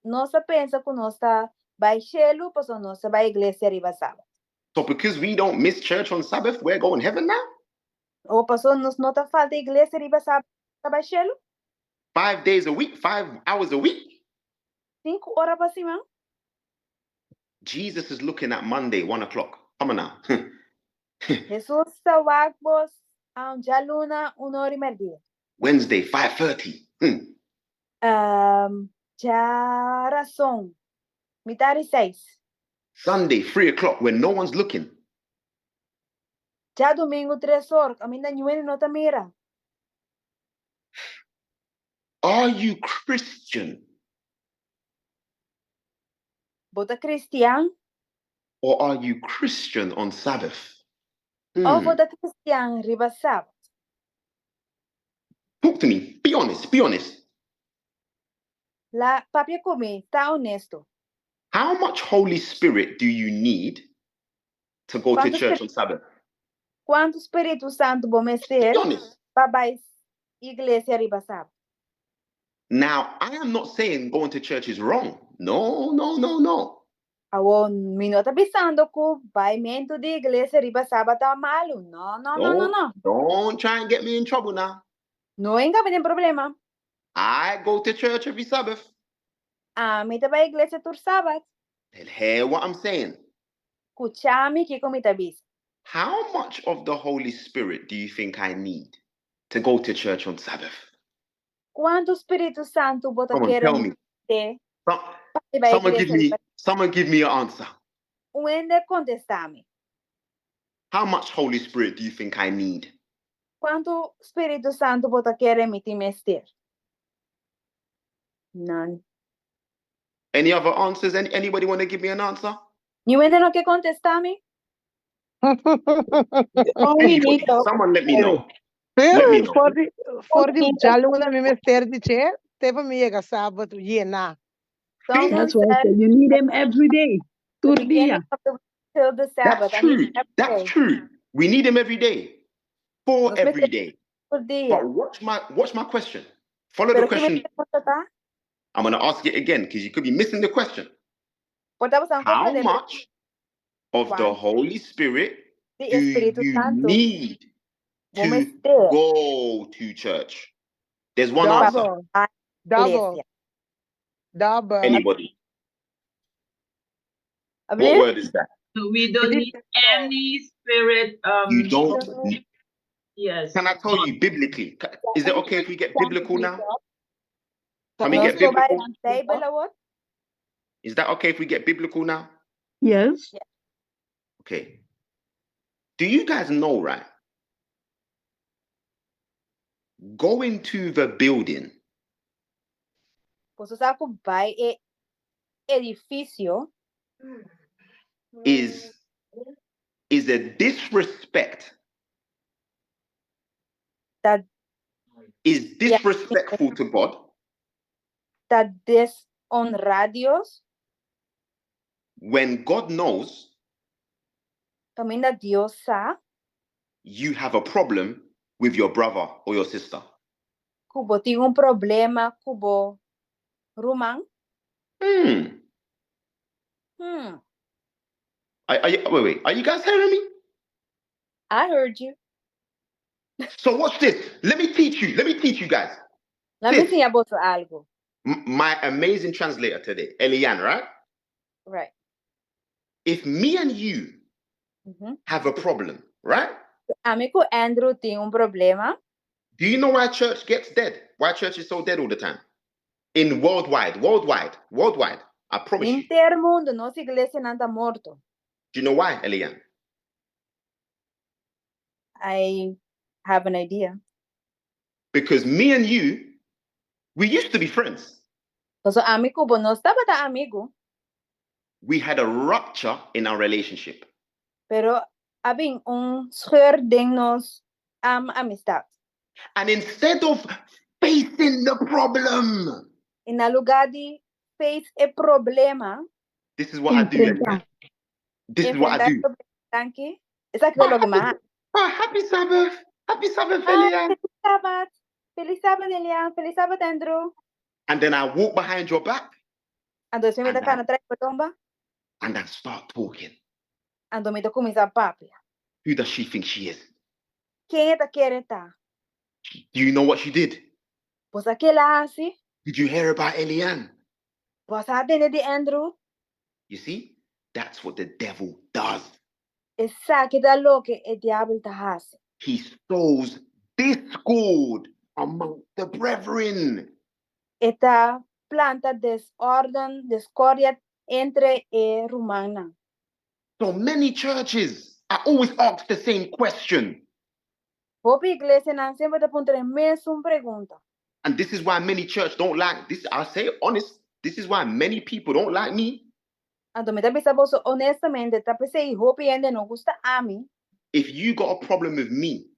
nos ta pensa ku nos ta bai shelu pasobra nos ta bai iglesia riba sabat. So because we don't miss church on Sabbath, we're going heaven now? O pasobra nos no ta falta iglesia riba sabat, nos ta bai shelu? 5 days a week, 5 hours a week. 5 ora pa siman? Jesus is looking at Monday, 1 o'clock. Come on now. Hesus ta wak bo djaluna 1 or i mèrdia. Wednesday, 5:30. Djarason, mitar di 6. Sunday, 3 o'clock, when no one's looking. Djadumingu 3 or, kaminda niun hende no ta mira. Are you Christian Bo ta kristian or are you Christian on Sabbath? Òf bo ta kristian riba sabat? Talk to me. Be honest. Be honest. La papia ku mi, ta honesto. How much Holy Spirit do you need to go to Kuantu church on Sabbath? Kuantu Spiritu Santu bo mester Be honest. pa bai iglesia riba sabat? Now, I am not saying going to church is wrong. No, no, no, no. Awor, mi no ta bisando ku baimentu di iglesia riba sabat ta malu. No, no, no, no, no. Don't try and get me in trouble now. No hinka mi den problema. I go to church every Sabbath. Ami ta bai iglesia tur sabat. Hear what I'm saying. Skucha mi kiko mi ta bisa. How much of the Holy Spirit do you think I need to go to church on Sabbath? Kuantu Spiritu Santu bo ta Come on, kere tell me. te pa bai Someone give iglesia me riba someone give me an answer. Un hende kontestá mi. How much Holy Spirit do you think I need? Kuantu Spiritu Santu bo ta kere mi tin mester? None. Any other answers? Anybody want to give me an answer? Niun hende no ke kontestá mi? Anybody? Someone let me know. Let me know. For di, for di djaluna mi mester di dje, te pa mi yega sabat yena. Someone That's why I said said you need him every day. the Tur beginning dia. of the week till the Sabbath. That's I need true. every That's day. true. We need him every day. For Nos every mester day. tur dia. But watch my question. Follow the Pero ki mi question. pregunta ta? I'm gonna ask it again because you could be missing the question. Por ta boso How komprondé much of the Kuantu Holy Spirit di do Spiritu you Santu need bo to mester go to church? There's one answer. Double. Double. iglesia? Double. Anybody? What Alsjeblieft? word is that? We don't need any spirit. You don't. Yes. Can I tell you biblically? Is it okay if we get biblical now? Can we Nos get por bai biblical? Beibel awor? Is that okay if we get biblical now? Yes. Okay. Do you guys know, right? Going to the building Boso sa ku bai e edifisio is a disrespect, Ta is disrespectful to God ta deshonrá Dios when God knows kaminda Dios sa you have a problem with your brother or your sister. Ku bo tin un problema ku bo ruman. Wait, wait. Are you guys hearing me? I heard you. So watch this. Let me teach you. Let me teach you guys. Laga mi Sis. siña boso algu. My amazing translator today, Elian, right? Right. If me and you have a problem, right? Ami ku Andrew tin un problema. Do you know why church gets dead? Why church is so dead all the time? In worldwide, worldwide, worldwide. I promise you. Henter mundu, nos iglesianan ta morto. Do you know why, Elian? I have an idea. Because me and you, we used to be friends. Paso ami ku bo nos tabata amigu, We had a rupture in our relationship. Pero a bin un scheur den nos amistat. And instead of facing the problem, I na lugá di face e problema, this is what I do, Elian. This is what I enfrentá do. problema aki, esaki ta loke mi a Oh, happy Sabbath. Happy Sabbath, Ah, Elian. Felis Sabat. Felis Sabat, Elian. Felis Sabat, Andrew. And then I walk behind your back Anto mi ta And kana tras di bo lomba, and I start talking. Anto mi ta kuminsá papia. Who does she think she is? Ken e ta kere ta? Do you know what she did? Bo sa kiko el a hasi? Did you hear about Elian? Bo a tende di Andrew? You see, that's what the devil does. Esaki ta loke e diabel ta hasi. He sows discord among the brethren. E ta planta desorden, diskordia entre e rumannan. So many churches, I always ask the same question. Hopi iglesianan semper ta puntra e mesun pregunta. And this is why many church don't like this. I say it honest. This is why many people don't like me. Anto mi ta bisa boso honestamente, ta p'esei hopi hende no gusta ami. If you got a problem with me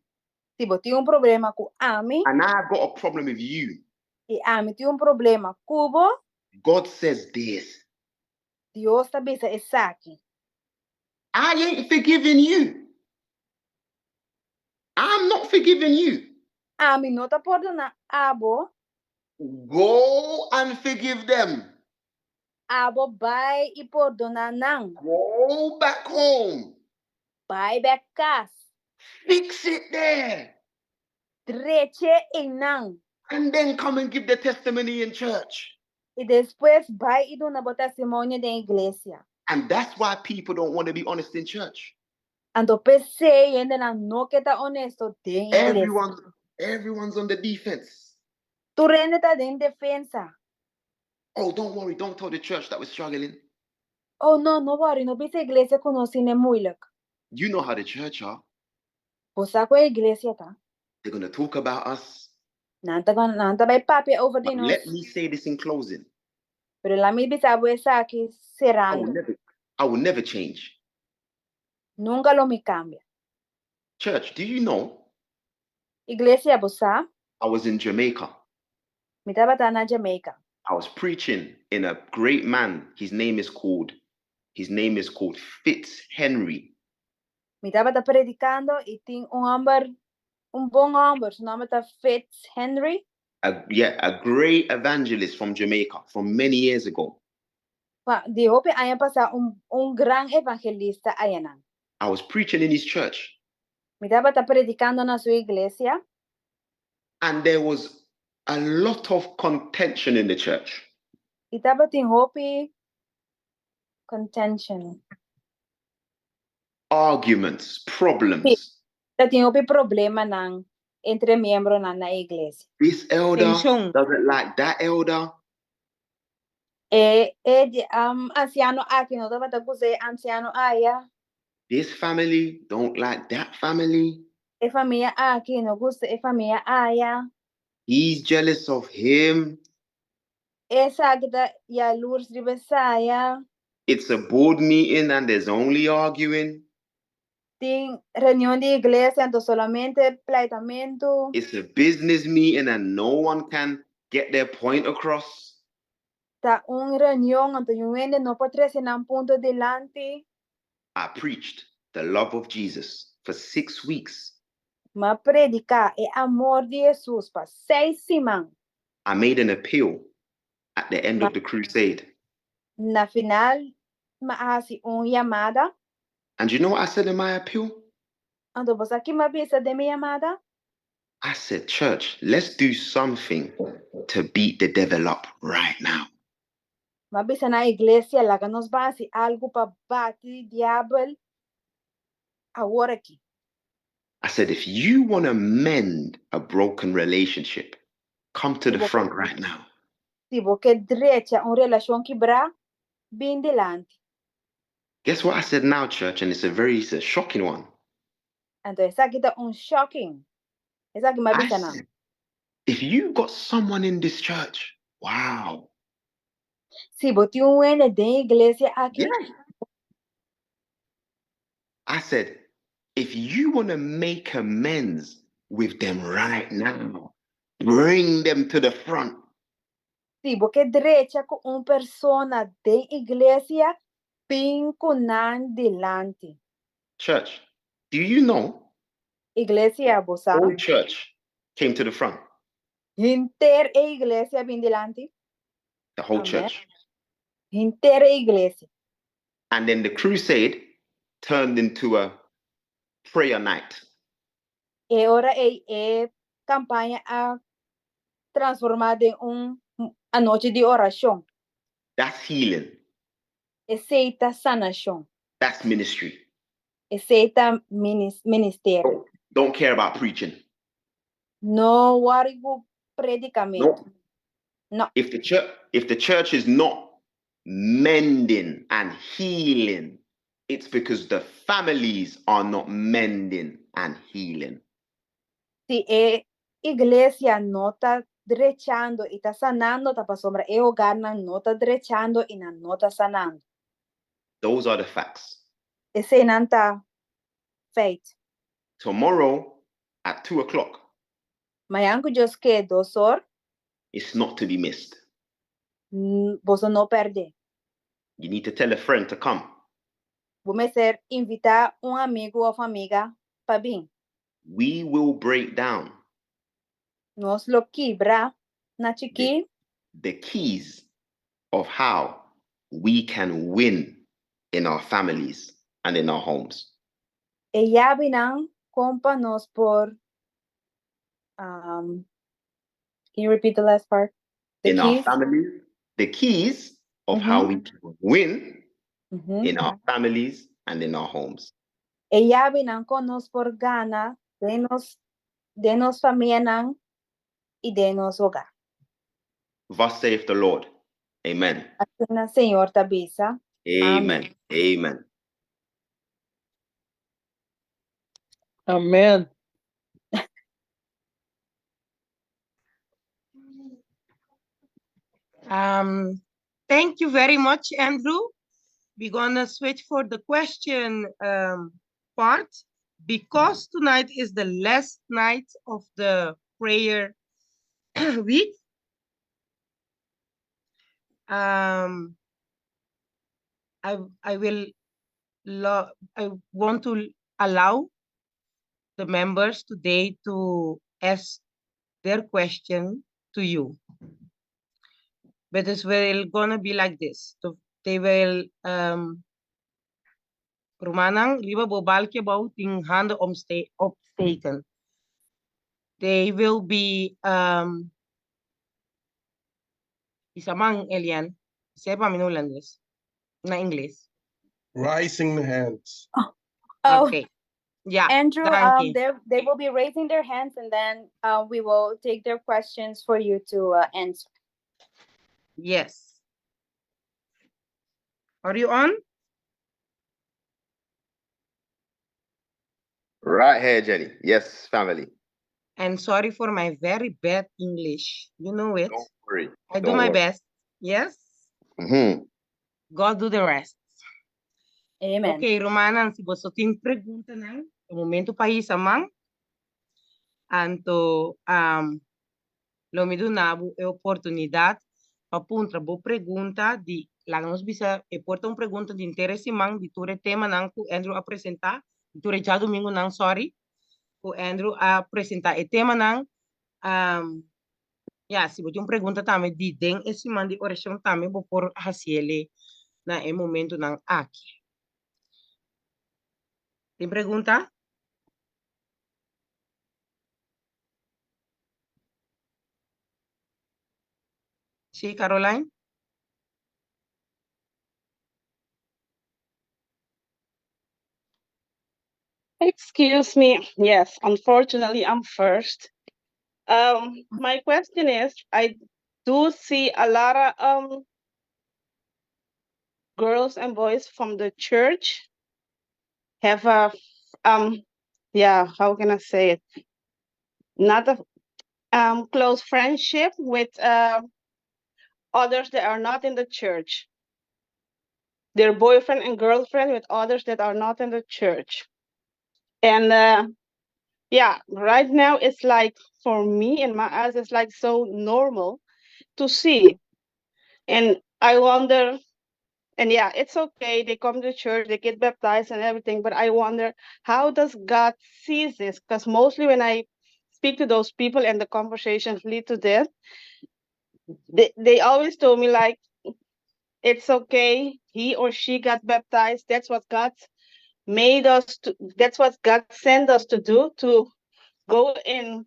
Si bo tin un problema ku ami, and I got a problem with you, i ami tin un problema ku bo, God says this: Dios ta bisa esaki. I ain't forgiving you. I'm not forgiving you. Ami no ta pordoná abo. Go and forgive them. Abo bai i pordoná nan. Go back home. Bai bèk kas. Fix it there. Drecha einan. And then come and give the testimony in church. I despues bai i duna bo testimonio den iglesia. And that's why people don't want to be honest in church. Anto p'esei hendenan no ke ta honesto den iglesia. Everyone's on the defense. Tur hende ta den defensa. Oh, don't worry, don't tell the church that we're struggling. Oh no, no worry, no bisa iglesia ku nos tin e moeilijk. You know how the church are. Bo sa ku e iglesia ta. They're going to talk about us. Nan ta bai papia over di But nos. let me say this in closing. Pero laga mi bisa bo esaki serando. I will never change. Nunka lo mi kambia. Church, do you know Iglesia, bo sa? I was in Jamaica? Mi tabata na Jamaica. I was preaching in a great man. His name is called Fitz Henry. Mi tabata predikando i tin un hòmber, un bon hòmber, su nòmber ta Fitz Henry. Yeah, a great evangelist from Jamaica from many years ago. Di hopi aña pasá un gran evangelista ayanan. I was preaching in his church, Mi tabata predikando na su iglesia. And there was a lot of contention in the church. I tabatin hopi contention. Arguments, problems. Tabatin hopi problemanan entre miembronan na iglesia. This elder Tenshon. Doesn't like that elder. E ansiano aki no tabata gusta e ansiano aya. This family don't like that family. E famia aki no gusta e famia aya. He's jealous of him. Esaki ta yalurs riba esaya. It's a board meeting and there's only arguing. Tin reunion di iglesia, anto solamente pleitamentu. It's a business meeting and no one can get their point across. Ta un reunion, anto niun hende no por trese nan punto dilanti. I preached the love of Jesus for 6 weeks. M'a prediká e amor di Hesus pa 6 siman. I made an appeal at the end of the crusade. Na final, m'a hasi un yamada. And you know what I said in my appeal? Anto bo sa ki m'a bisa den mi yamada? I said, "Church, let's do something to beat the devil up right now." M'a bisa na iglesia, laga nos ban hasi algu pa bati diabel awor aki. I said, "If you want to mend a broken relationship, come to the front right now." Si bo ke drecha un relashon kibrá, bin dilanti. Guess what I said now, church? And it's a shocking one. Anto esaki ta un shocking. Esaki m'a I bisa nan. Said, if you got someone in this church, wow. Si bo tin un hende den iglesia aki, Yeah. I said, if you want to make amends with them right now, bring them to the front. Si bo ke drecha ku un persona den iglesia, bin ku nan dilanti. Church, do you know Iglesia, bo sa? All church came to the front? Henter e iglesia a bin dilanti. The whole Amen. church. Henter e iglesia. And then the crusade turned into a prayer night. I ora e kampaña a transformá den un anochi di orashon. That's healing. Esei ta sanashon. That's ministry. Esei ta ministerio. Don't care about preaching. No worry ku predikamentu. No. No. If the church is not mending and healing, it's because the families are not mending and healing. Si e iglesia no ta drechando i ta sanando, ta pasobra e hogarnan no ta drechando i nan no ta sanando. Those are the facts. Eseinan ta feit. Tomorrow at 2 o'clock, Mañan ku Dios ke 2 or, it's not to be missed. Boso no pèrdè. You need to tell a friend to come. Bo mester invitá un amigu òf amiga pa bin. We will break down Nos lo kibra na chikí the keys of how we can win in our families and in our homes. E yabinan kon pa nos por um, can you repeat the last part? The in our keys? families, the keys of how we can win in our families and in our homes. E yabinan kon nos por gana den nos den nos famianan i den nos hogar. Thus saith the Lord. Amen. Asina Señor ta bisa. Amen. Amen. Amen. Thank you very much, Andrew. We're gonna switch for the question part because tonight is the last night of the prayer week. I want to allow the members today to ask their question to you. But it's will gonna be like this. So they will rumannan riba bo balki abou tin handen opsteken. They will be Bisa man, Elian. Sepa mi hulandes. Na ingles. Rising the hands. Oh, Okay. Yeah. Andrew, Danki. they will be raising their hands and then we will take their questions for you to answer. Yes. Are you on? Right here, Jenny. Yes, family. And sorry for my very bad English. You know it. Don't worry. I do Don't my worry. best. Yes? God do the rest. Amen. Ok, rumannan, si bo tin preguntanan, e momento pa hisa man. Anto, lo mi duna bo e oportunidat pa puntra bo pregunta di laga nos bisa e por ta un pregunta di henter siman di tur e temanan ku Andrew a presentá, di tur e djadumingunan, sorry, ku Andrew a presentá e temanan. Ya, si bo tin un pregunta tambe di den e siman di orashon tambe bo por hasié na e momentonan aki. Tin pregunta? Sí, Caroline? Excuse me. Yes, unfortunately, I'm first. My question is, I do see a lot of girls and boys from the church have a, yeah, how can I say it? Not a close friendship with others that are not in the church. Their boyfriend and girlfriend with others that are not in the church. And yeah, right now it's like, for me, in my eyes, it's like so normal to see. And I wonder, and yeah, it's okay. They come to church, they get baptized and everything, but I wonder, how does God see this? Because mostly when I speak to those people and the conversations lead to this, they always told me like, it's okay, he or she got baptized. That's what God made us to, that's what God sent us to do, to go and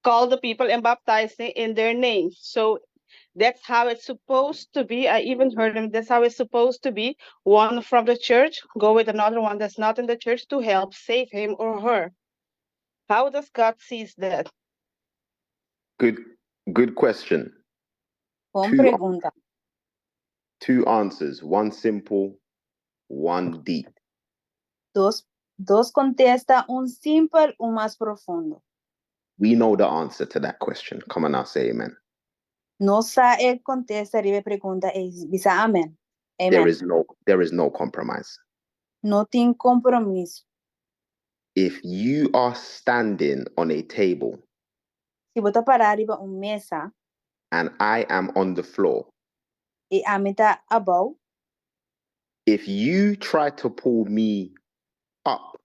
call the people and baptize them in their name. So that's how it's supposed to be. I even heard him, that's how it's supposed to be. One from the church, go with another one that's not in the church to help save him or her. How does God sees that? Good question. Bon pregunta. Two answers, one simple, one deep. Dos kontesta, un simpel, un mas profundo. We know the answer to that question. Come on now, say amen. Nos sa e kontesta riba e pregunta ei, bisa amèn. There Amen. is no compromise. No tin kompromiso. If you are standing on a table Si bo ta pará riba un mesa and I am on the floor, i ami ta abou, if you try to pull me up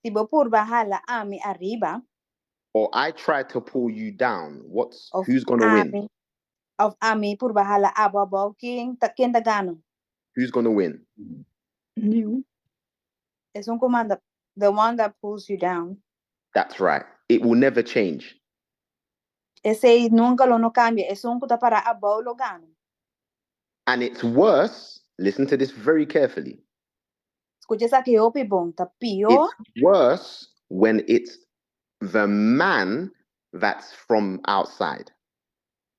si bo purba hala ami ariba, or I try to pull you down, what's Of who's gonna win? ami, Òf ami purba hala abo abou, ken ta ken ta gana? Who's gonna win? You. Esun ku manda, the one that pulls you down. That's right. It will never change. Esei nunka lo no kambia. Esun ku ta para abou lo gana. And it's worse, listen to this very carefully. Skucha esaki hopi bon, ta pió. It's worse when it's the man that's from outside.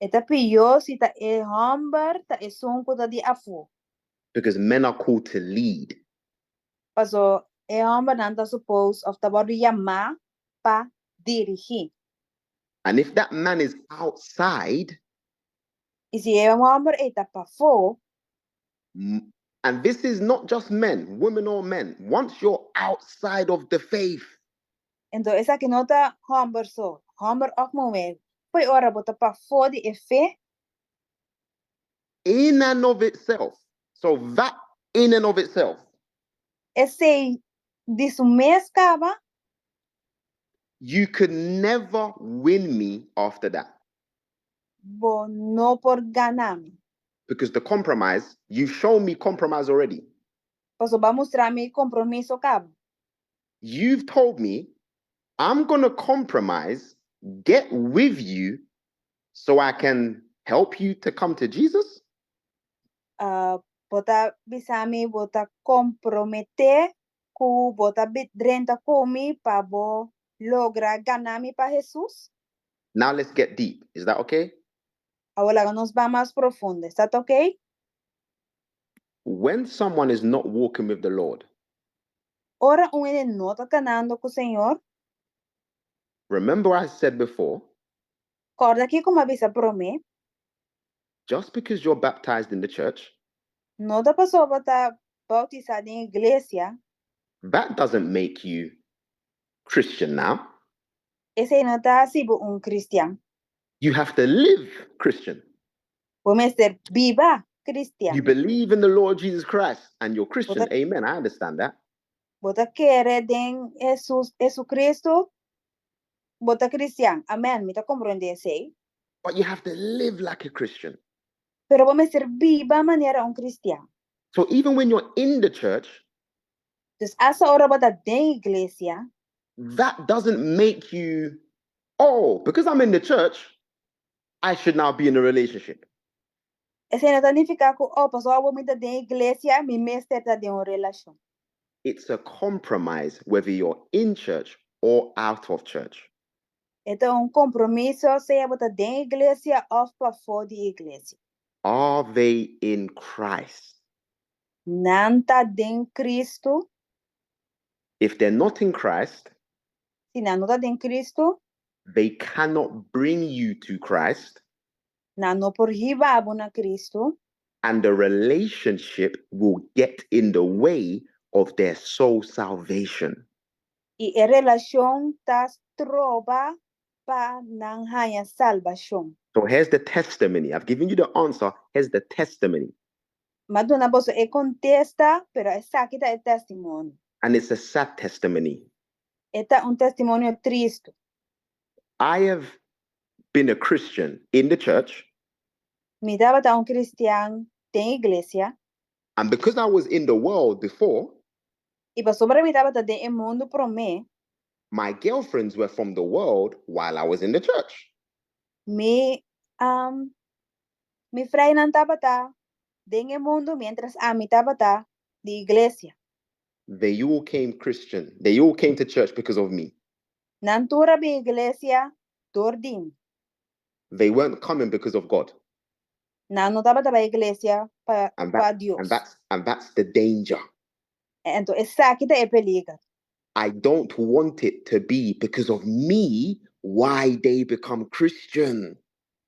E ta pió si ta e hòmber ta esun ku ta di afó. Because men are called to lead. Paso e hòmbernan ta supos òf ta wòrdu yamá pa dirigí. And if that man is outside, I si e hòmber ei ta pafó, and this is not just men, women or men, once you're outside of the faith, Anto esaki no ta hòmber so, hòmber òf muhé, fo'i ora bo ta pafó di e fe, in and of itself, so that in and of itself, Esei di su mes kaba, you could never win me after that. Bo no por gana mi. Because the compromise, you've shown me compromise already. Paso b'a mustra mi kompromiso kaba. You've told me I'm gonna compromise, get with you so I can help you to come to Jesus. Bo ta bisa mi bo ta komprometé ku bo ta drenta ku mi pa bo logra gana mi pa Hesus. Now let's get deep. Is that okay? Awor laga nos bai mas profundo. Esei ta oké? When someone is not walking with the Lord, Ora un hende no ta kanando ku Señor, remember I said before, kòrda kiko m'a bisa promé, just because you're baptized in the church, no ta paso bo ta boutisá den iglesia, that doesn't make you Christian now. Esei no ta hasi bo un kristian. You have to live Christian. Bo mester biba kristian. You believe in the Lord Jesus Christ and you're Christian. Amen. I understand that. Bo ta kere den Jesus, Jesucristo, bo ta kristian. Amèn. Mi ta komprondé esei. But you have to live like a Christian. Pero bo mester biba manera un kristian. So even when you're in the church, Dus asta ora bo ta den iglesia, that doesn't make you, "Oh, because I'm in the church, I should now be in a relationship." Esei no ta nifiká ku, "Oh, paso awor mi ta den iglesia, mi mester ta den un relashon." It's a compromise whether you're in church or out of church. E ta un kompromiso, sea bo ta den iglesia òf pafó di iglesia. Are they in Christ? Nan ta den Kristu? If they're not in Christ, Si nan no ta den Kristu, they cannot bring you to Christ, nan no por hiba bo na Kristu, and the relationship will get in the way of their soul salvation. I e relashon ta stroba pa nan haña salbashon. So here's the testimony. I've given you the answer. Here's the testimony. M'a duna boso e kontesta, pero esaki ta e testimonio. And it's a sad testimony. E ta un testimonio tristu. I have been a Christian in the church, Mi tabata un kristian den iglesia, and because I was in the world before, i pasobra mi tabata den e mundu promé, my girlfriends were from the world while I was in the church. Mi freinan tabata den e mundu miéntras ami tabata di iglesia. They all came Christian. They all came to church because of me. Nan tur a bin iglesia dor di mi. They weren't coming because of God. Nan no tabata bai iglesia pa And pa that Dios. and that's the danger. Anto esaki ta e peliger. I don't want it to be because of me why they become Christian.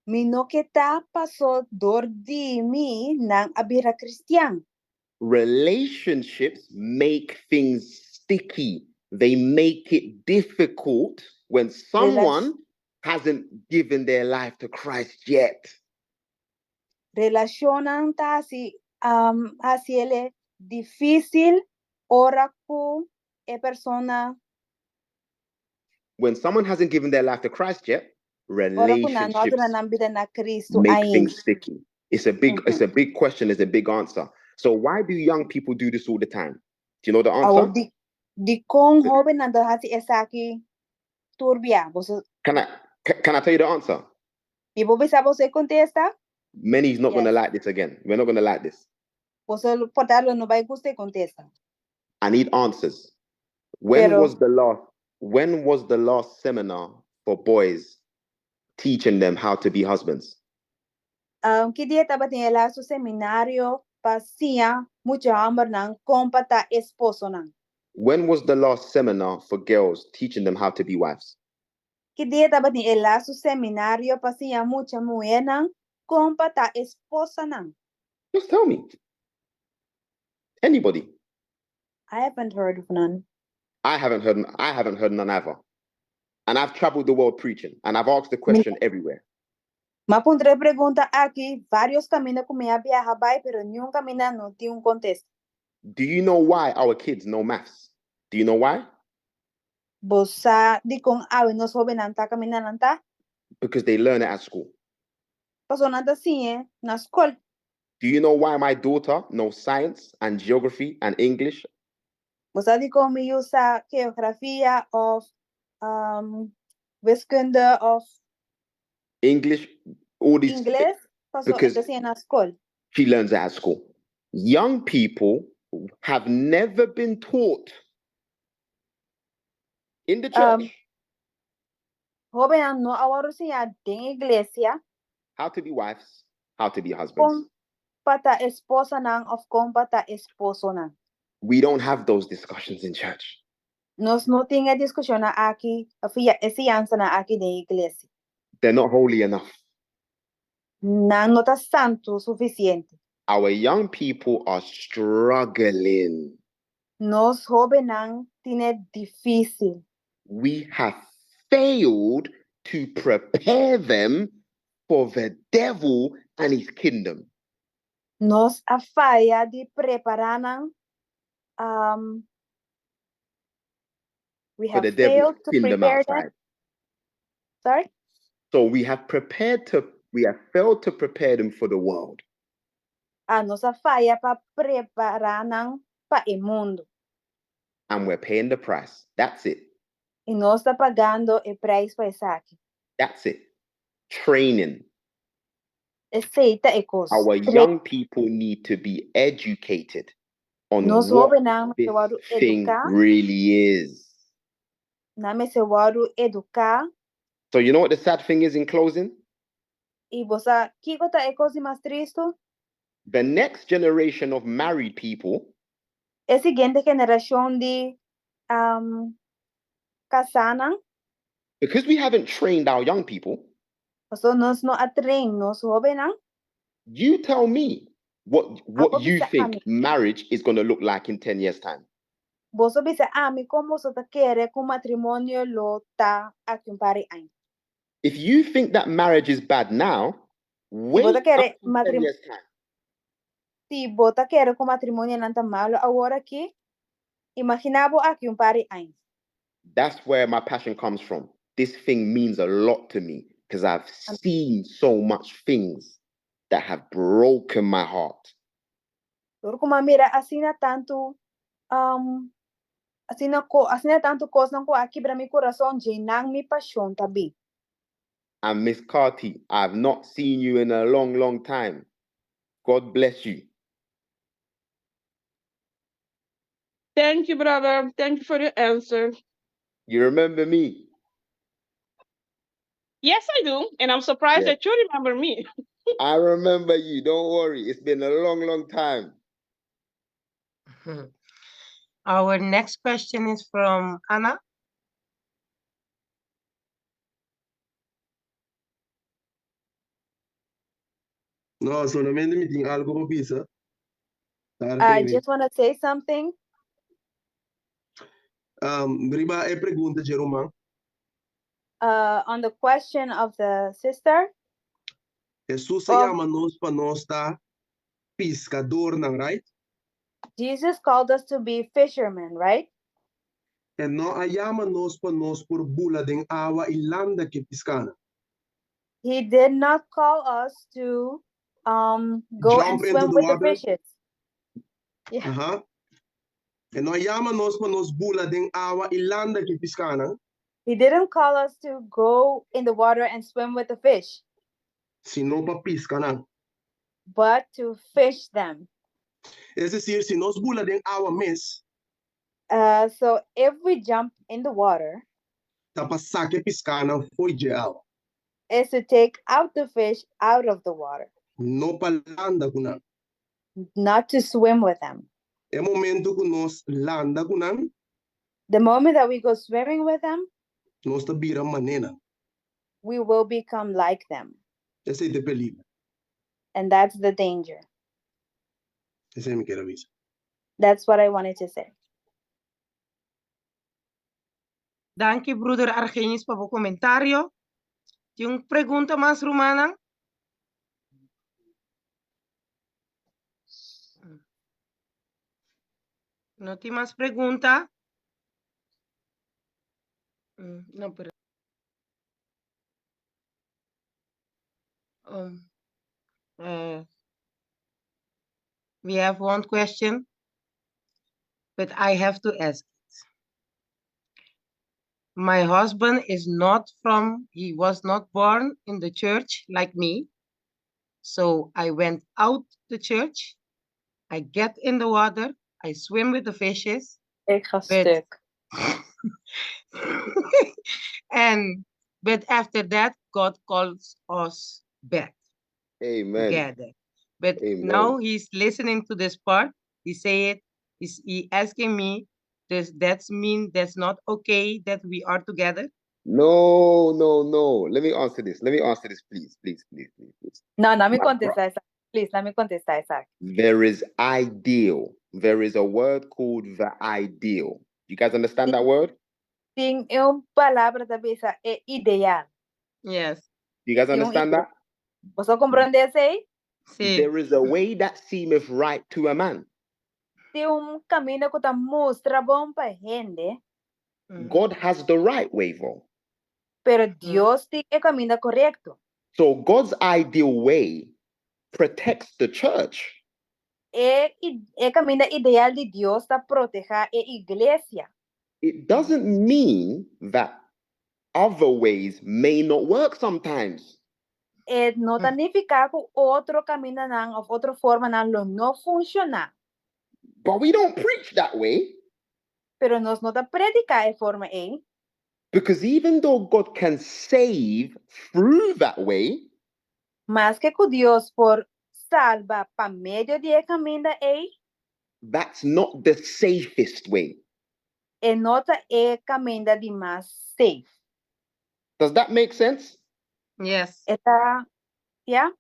Mi no ke ta paso dor di mi nan a bira kristian. Relationships make things sticky. They make it difficult when someone hasn't given their life to Christ yet. Relashonnan ta hasi difísil ora ku e persona When someone hasn't given their life to Christ yet, Ora ku nan no a duna Relationships nan bida na Kristu make ainda. things sticky. It's a big question, it's a big answer. So why do young people do this all the time? Do you know the Awor answer? di dikon hóbennan ta hasi esaki tur bia? Boso Can I tell you the answer? Mi por bisa boso e kontesta? Many is not gonna Yes. like this again. We're not gonna like this. Boso por ta lo no bai gusta e kontesta. I need answers. When Pero was the last when was the last seminar for boys teaching them how to be husbands? Ki dia tabatin e lastu seminario pa siña mucha hòmbernan kon pa ta esposonan? When was the last seminar for girls teaching them how to be wives? Ki dia tabatin e lastu seminario pa siña mucha muhénan kon pa ta esposanan? Just tell me. Anybody? I haven't heard of none. I haven't heard none either. And I've traveled the world preaching and I've asked the question everywhere. M'a puntra e pregunta aki vários kaminda ku mi a biaha bai, pero ningun kaminda no tin un kontesta. Do you know why our kids know maths? Do you know why? Bo sa dikon awe nos hóbennan ta kaminda nan ta? Because they learn it at school. Paso nan ta siñ'é na skol. Do you know why my daughter knows science and geography and English? Bo sa dikon mi yu sa geografia òf wiskunde òf English, all these ingles? Paso because e ta siñ'é na skol. She learns it at school. Young people have never been taught in the church Hóbennan no a wòrdu siñá den iglesia how to be wives, how to be husbands. Kon pa ta esposanan òf kon pa ta esposonan. We don't have those discussions in church. Nos no tin e diskushonnan aki, òf e siñansanan aki den iglesia. They're not holy enough. Nan no ta santu sufisiente. Our young people are struggling. Nos hóbennan tin'é difísil. We have failed to prepare them for the devil and his kingdom. Nos a faya di prepará nan. We For have the devil's failed to kingdom prepare them. outside. Sorry? So we have failed to prepare them for the world. Ah, nos a faya pa prepará nan pa e mundu. And we're paying the price. That's it. I nos ta pagando e preis pa esaki. That's it. Training. Esei ta e kos. Our young people need to be educated on Nos what hóbennan this wòrdu thing eduká. Really is. Nan mester wòrdu eduká. So you know what the sad thing is in closing? I bo sa kiko ta e kos mas tristu? The next generation of married people E siguiente generashon di kasánan, because we haven't trained our young people, Paso nos no a train nos hóbennan. You tell me what you bisa think ami. Marriage is going to look like in 10 years' time. Boso bisa ami kon boso ta kere ku matrimonio lo ta aki un par di aña. If you think that marriage is bad now, wait Bo ta kere until 10 years' time. Si bo ta kere ku matrimonionan ta malu awor aki, imaginá bo aki un par di aña. That's where my passion comes from. This thing means a lot to me because I've seen so much things that have broken my heart. Dor ku m'a mira asina tantu kosnan ku a kibra mi kurason, djeinan mi pashon ta bin. And Miss Carty, I've not seen you in a long, long time. God bless you. Thank you, brother. Thank you for the answer. You remember me? Yes, I do. And I'm surprised that you remember me. I remember you. Don't worry. It's been a long, long time. Our next question is from Anna. No, solamente mi tin algu pa bisa. I just want to say something. Riba e pregunta di ruman. On the question of the sister. Jesus a Oh. yama nos pa nos ta piskadónan, right? Jesus called us to be fishermen, right? E no a yama nos pa nos por bula den awa i landa ku piskánan. He did not call us to go and Jump into swim the with the water. fishes. Yeah. Aha. E no a yama nos pa nos bula den awa i landa ku e piskánan. He didn't call us to go in the water and swim with the fish, Sino pa piska nan. but to fish them. Es desir, si nos bula den awa mes, So if we jump in the water, ta pa saka e piskánan fo'i dje awa. is to take out the fish out of the water, No pa landa ku nan. not to swim with them. E momento ku nos landa ku nan, The moment that we go swimming with them, nos ta bira manera nan. we will become like them. Esei ta e peliger. And that's the danger. Esei mi ke bisa. That's what I wanted to say. Danki, broeder Argenis, pa e komentario. Tin un pregunta mas, rumannan? No tin mas pregunta? No, pero we have one question, but I have to ask it. My husband is not from, he was not born in the church like me. So I went out the church. I get in the water. I swim with the fishes. Ik ga stuk. And but after that, God calls us back Amen. together. But Amen. now he's listening to this part. He say it. He's he asking me, does that mean that's not okay that we are together? No. Let me answer this. Let me answer this, please, please, please, please, please. No, laga mi My kontestá esaki. Please, laga mi kontestá esaki. There is ideal. There is a word called the ideal. You guys understand that word? Tin un palabra ta bisa e ideal. Yes. You guys Tin un understand that? Boso ta komprondé esei? Si. There is a way that seemeth right to a man. Tin un kaminda ku ta mustra bon pa hende, God has the right way, though. Pero Dios tin e kaminda korekto. So God's ideal way protects the church. E kaminda ideal di Dios ta protehá e iglesia. It doesn't mean that other ways may not work sometimes. E no ta nifiká ku otro kamindanan òf otro formanan lo no funshoná. But we don't preach that way Pero nos no ta prediká e forma ei. because even though God can save through that way, Maske ku Dios por salba pa medio di e kaminda ei, that's not the safest way. E no ta e kaminda di mas safe. Does that make sense? Yes. E ta, yeah?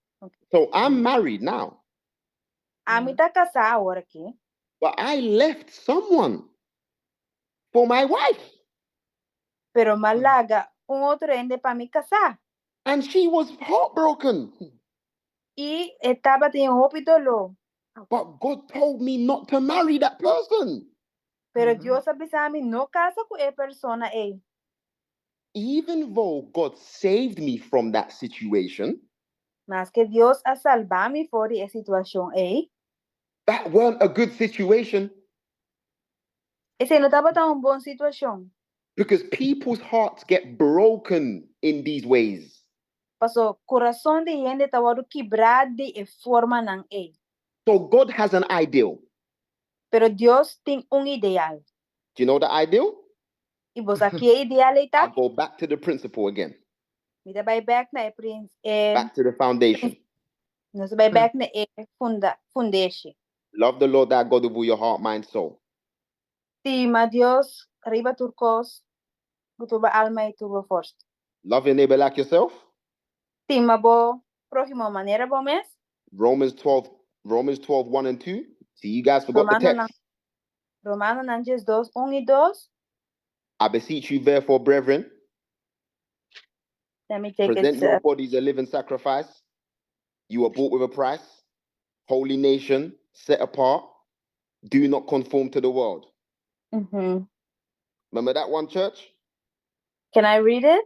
So I'm married now, Ami ta kasá awor aki, but I left someone for my wife, pero m'a laga un otro hende pa mi kasá. And she was heartbroken. I e tabatin hopi doló. But God told me not to marry that person. Pero Dios a bisa mi no kasa ku e persona ei. Even though God saved me from that situation, Maske Dios a salba mi for di e situashon ei, that weren't a good situation esei no tabata un bon situashon. Because people's hearts get broken in these ways. Paso kurason di hende ta wòrdu kibrá di e formanan ei. So God has an ideal. Pero Dios tin un ideal. Do you know the ideal? I bo sa ki e ideal ei ta? I'll go back to the principle again, Mi ta bai bèk na e prins, e, back to the foundation. Nos ta bai bèk na e funda, fundeshi. Love the Lord thy God with all your heart, mind, soul. Stima Dios riba tur kos, ku tur bo alma i tur bo forsa. Love your neighbor like yourself. Stima bo próhimo manera bo mes. Romans 12, Romans 12, 1 and 2. See, you guys forgot the Romanonan, text. Romanonan 12, 1 i 2. I beseech you, therefore, brethren, Let me take present it. your bodies a living sacrifice. You were bought with a price, holy nation, set apart. Do not conform to the world. Remember that one, church? Can I read it?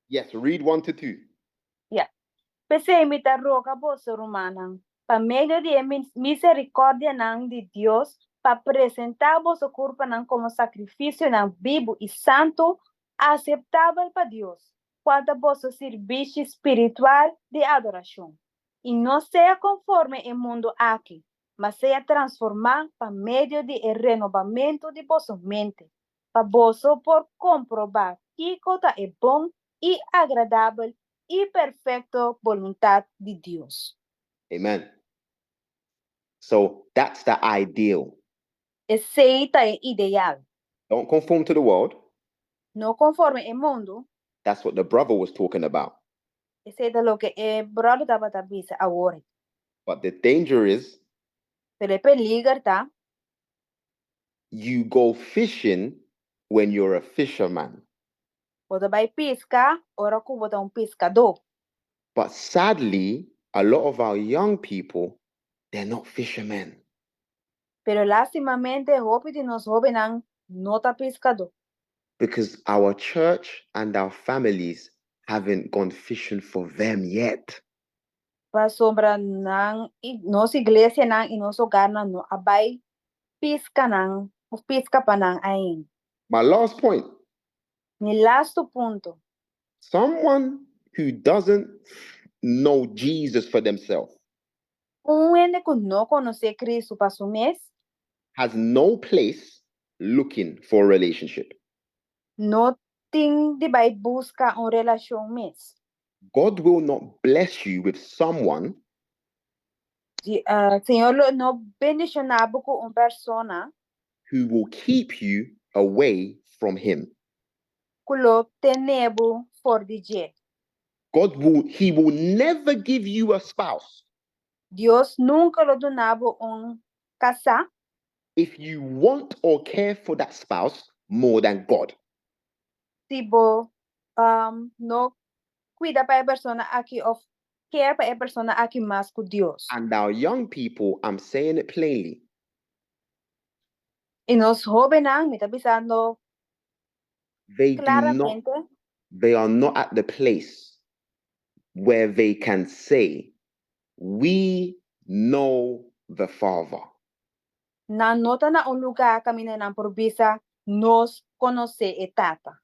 Yes, read 1 to 2. Yeah. P'esei mi ta roga boso, rumannan, pa medio di e miserikòrdianan di Dios, pa presentá boso kurpanan komo sakrifisionan bibu i santu, aseptabel pa Dios, kual ta boso sirbishi spiritual di adorashon. I no sea konforme e mundu aki, ma sea transformá pa medio di e renobamentu di boso mente, pa boso por komprobá kiko ta e bon i agradabel i perfekto boluntat di Dios. Amen. So that's the ideal. Esei ta e ideal. Don't conform to the world. No konforme e mundu. That's what the brother was talking about. Esei ta loke e bròder tabata bisa awor. But the danger is Pero e peliger ta. you go fishing when you're a fisherman. Bo ta bai piska ora ku bo ta un piskadó. But sadly, a lot of our young people, they're not fishermen. Pero lástimamente hopi di nos hóbennan no ta piskadó. Because our church and our families haven't gone fishing for them yet. Pasobra nan i nos iglesianan i nos hogarnan no a bai piska nan òf piska pa nan ainda. My last point. Mi lastu punto. Someone who doesn't know Jesus for themselves. Un hende ku no konosé Kristu pa su mes. Has no place looking for a relationship. No tin di bai buska un relashon mes. God will not bless you with someone. Señor lo no bendishoná bo ku un persona. Who will keep you away from him. Ku lo tene bo for di dje. God will, he will never give you a spouse. Dios nunka lo duna bo un kasá. If you want or care for that spouse more than God. Si bo no kuida pa e persona aki òf care pa e persona aki mas ku Dios. And our young people, I'm saying it plainly. I nos hóbennan, mi ta bisando They do not, klaramente. they are not at the place where they can say, "We know the Father." Nan no ta na un lugá kaminda nan por bisa, "Nos konosé e Tata."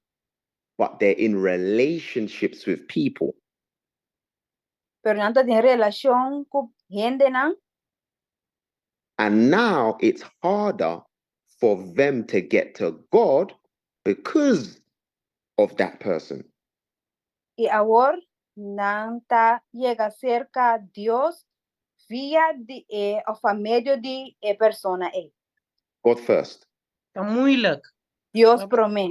But they're in relationships with people. Pero nan ta den relashon ku hendenan. And now it's harder for them to get to God because of that person. I awor nan ta yega serka Dios via di e òf pa medio di e persona ei. God first. Ta moeilijk. Dios promé.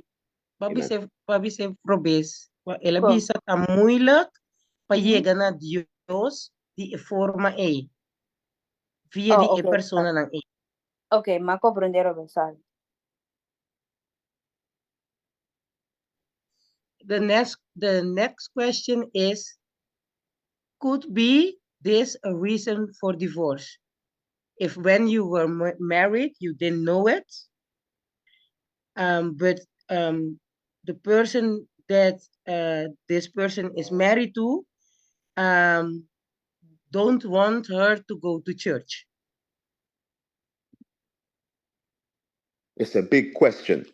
Bo bisa, bo bisa robes. El a bisa ta moeilijk pa yega na Dios di e forma ei. Via di e personanan ei. Ok, m'a komprendé robes, sorry. The next question is, could be this a reason for divorce? If when you were married, you didn't know it, but the person that this person is married to don't want her to go to church. It's a big question.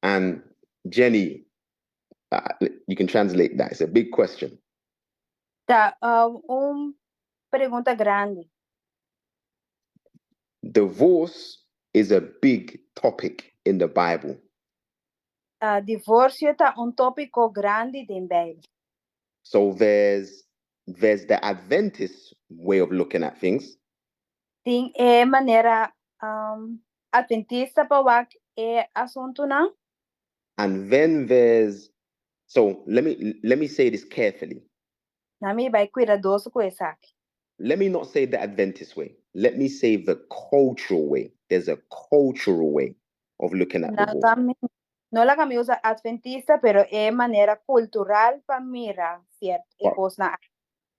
And Jenny, you can translate that. It's a big question. Ta un pregunta grandi. Divorce is a big topic in the Bible. Divorsio ta un tópiko grandi den Beibel. So there's the Adventist way of looking at things. Tin e manera atventista pa wak e asuntunan. And then there's so let me say this carefully. Laga mi bai kuidadoso ku esaki. Let me not say the Adventist way. Let me say the cultural way. There's a cultural way of looking at No, divorce. Tambe, no laga mi usa atventista, pero e manera kultural pa mira sierto e kosnan.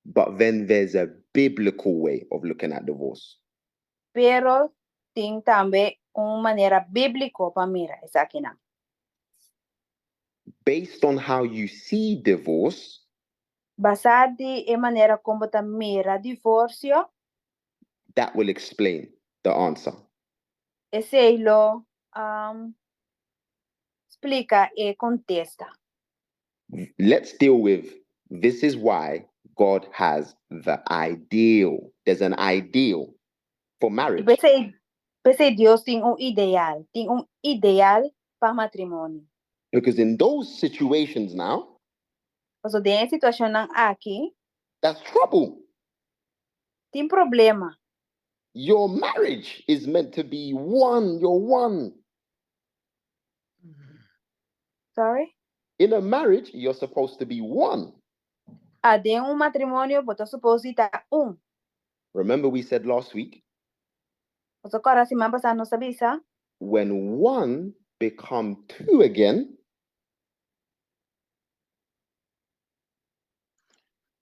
But then there's a biblical way of looking at divorce. Pero tin tambe un manera bíbliko pa mira esakinan. Based on how you see divorce, Basá di e manera kon bo ta mira divorsio, that will explain the answer. Esei lo splika e kontesta. Let's deal with this is why God has the ideal. There's an ideal for marriage. P'esei Dios tin un ideal, tin un ideal pa matrimonio. Because in those situations now, Paso den e situashonnan aki, that's trouble. Tin problema. Your marriage is meant to be one. You're one. Sorry? In a marriage, you're supposed to be one. Ah, den un matrimonio, bo ta supposed di ta un. Remember, we said last week, Boso kòrda siman pasá nos a bisa, when one become two again,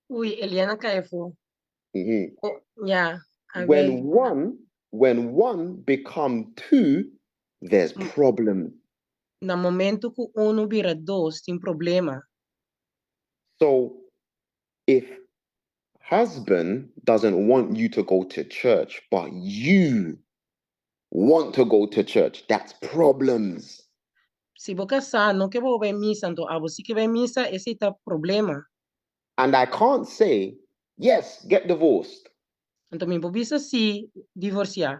Uy, Eliana kai afó. Oh, ya, a When ver. one become two, there's problem. Na momento ku unu bira dos, tin problema. So if husband doesn't want you to go to church, but you want to go to church, that's problems. Si bo kasá no ke bo bai misa, anto abo si ke bai misa, esei ta problema. And I can't say, "Yes, get divorced." Anto mi por bisa si, divorsiá.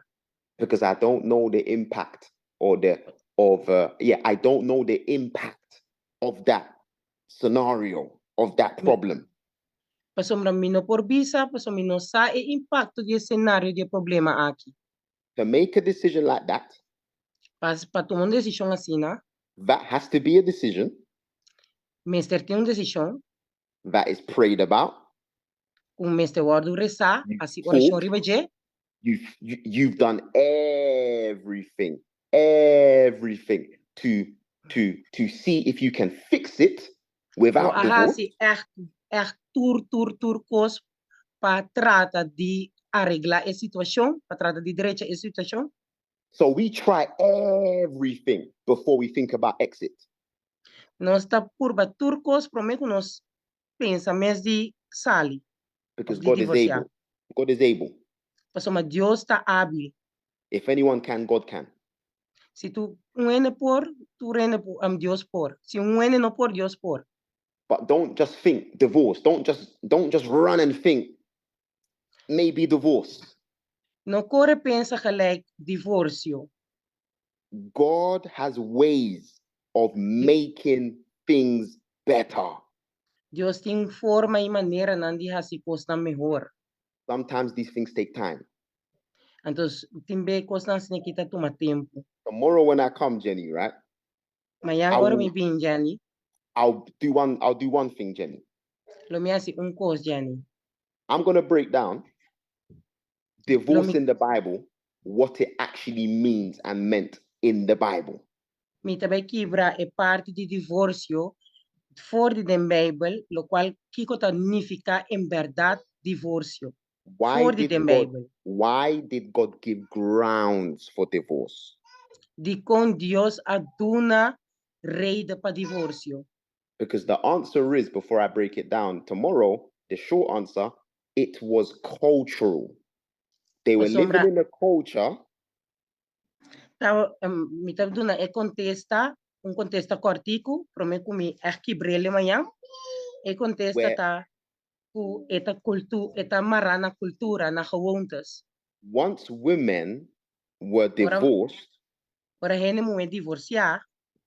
Because I don't know the impact or the of yeah, I don't know the impact of that scenario, of that problem. Pasobra mi no por bisa, pasobra mi no sa e impakto di e senario di e problema aki. To make a decision like that, Pa tuma un desishon asina, that has to be a decision mester tin un desishon that is prayed about. Ku mester wòrdu resá, You hasi orashon talk, riba dje. you've done everything, everything to see if you can fix it Bo without a divorce. hasi ègt, ègt tur, tur, tur kos pa trata di areglá e situashon, pa trata di drecha e situashon. So we try everything before we think about exit. Nos ta purba tur kos promé ku nos pensa mes di sali Because òf di God is divorsiá. Able. God is able. Pasobra Dios ta ábil. If anyone can, God can. Si tu un hende por, tur hende por, Dios por. Si un hende no por, Dios por. But don't just think divorce. Don't just run and think maybe divorce. No kore pensa gelijk divorsio. God has ways of making things better. Dios tin forma i maneranan di hasi kosnan mehor. Sometimes these things take time. Anto, tin be kosnan asina aki ta tuma tempu. Tomorrow when I come, Jenny, right? Mañan I ora will mi bin, Jenny, I'll do one thing, Jenny. Lo mi hasi un kos, Jenny. I'm gonna break down divorce mi in the Bible, what it actually means and meant in the Bible. Mi ta bai kibra e parti di divorsio for di den Beibel, lokual kiko ta nifiká en bèrdat divorsio. Why For di did den God Beibel. Why did God give grounds for divorce? Dikon Dios a duna reden pa divorsio? Because the answer is, before I break it down tomorrow, the short answer, it was cultural. They were living Pasobra in a culture Ta, mi ta duna e kontesta, un kontesta kòrtiku, promé ku mi ègt kibr'é mañan. E kontesta where ta ku e ta kultu, e ta mará na kultura, na gewoontes. Once women were Ora, divorced, ora hende muhé divorsiá,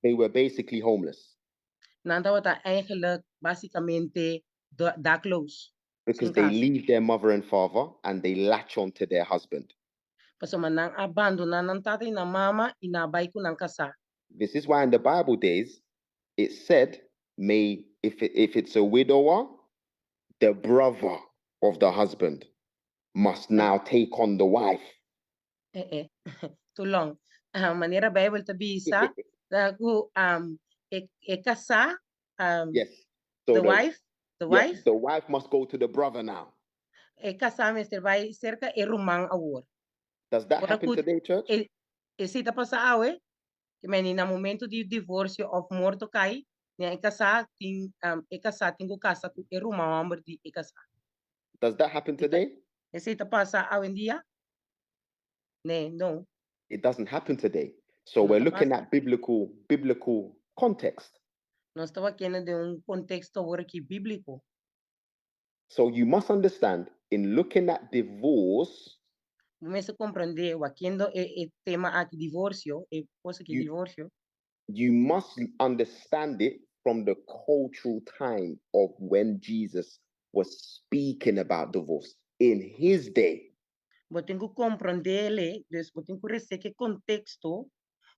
they were basically homeless nan tabata eigenlijk básikamente dakloos, because sin they kas. Leave their mother and father and they latch on to their husband. Pasobra nan a bandoná nan tata i nan mama i nan a bai ku nan kasá. This is why in the Bible days it said, may if it's a widower, the brother of the husband must now take on the wife. Eh, eh. Too long. Ah, manera Beibel ta bisa, da ku e kasá, Yes. So the wife, the wife, the wife must go to the brother now. E kasá mester bai serka e ruman awor. Does that Ora happen ku today, church? Esei ta pasa awe, ke men na momento di divorsio òf morto kai, Nè e kasá tin e kasá tin ku kasa ku e ruman hòmber di e kasá. Does that happen today? Esei ta pasa awendia? Nee, no. It doesn't happen today. So we're looking at biblical context. Nos ta wakiendo den un konteksto awor aki bíbliko. So you must understand in looking at divorce. Bo mester komprondé wakiendo e e tema aki divorsio, e kos aki divorsio. You must understand it from the cultural time of when Jesus was speaking about divorce in his day. Bo tin ku komprondé-le, dus bo tin ku resé ku e konteksto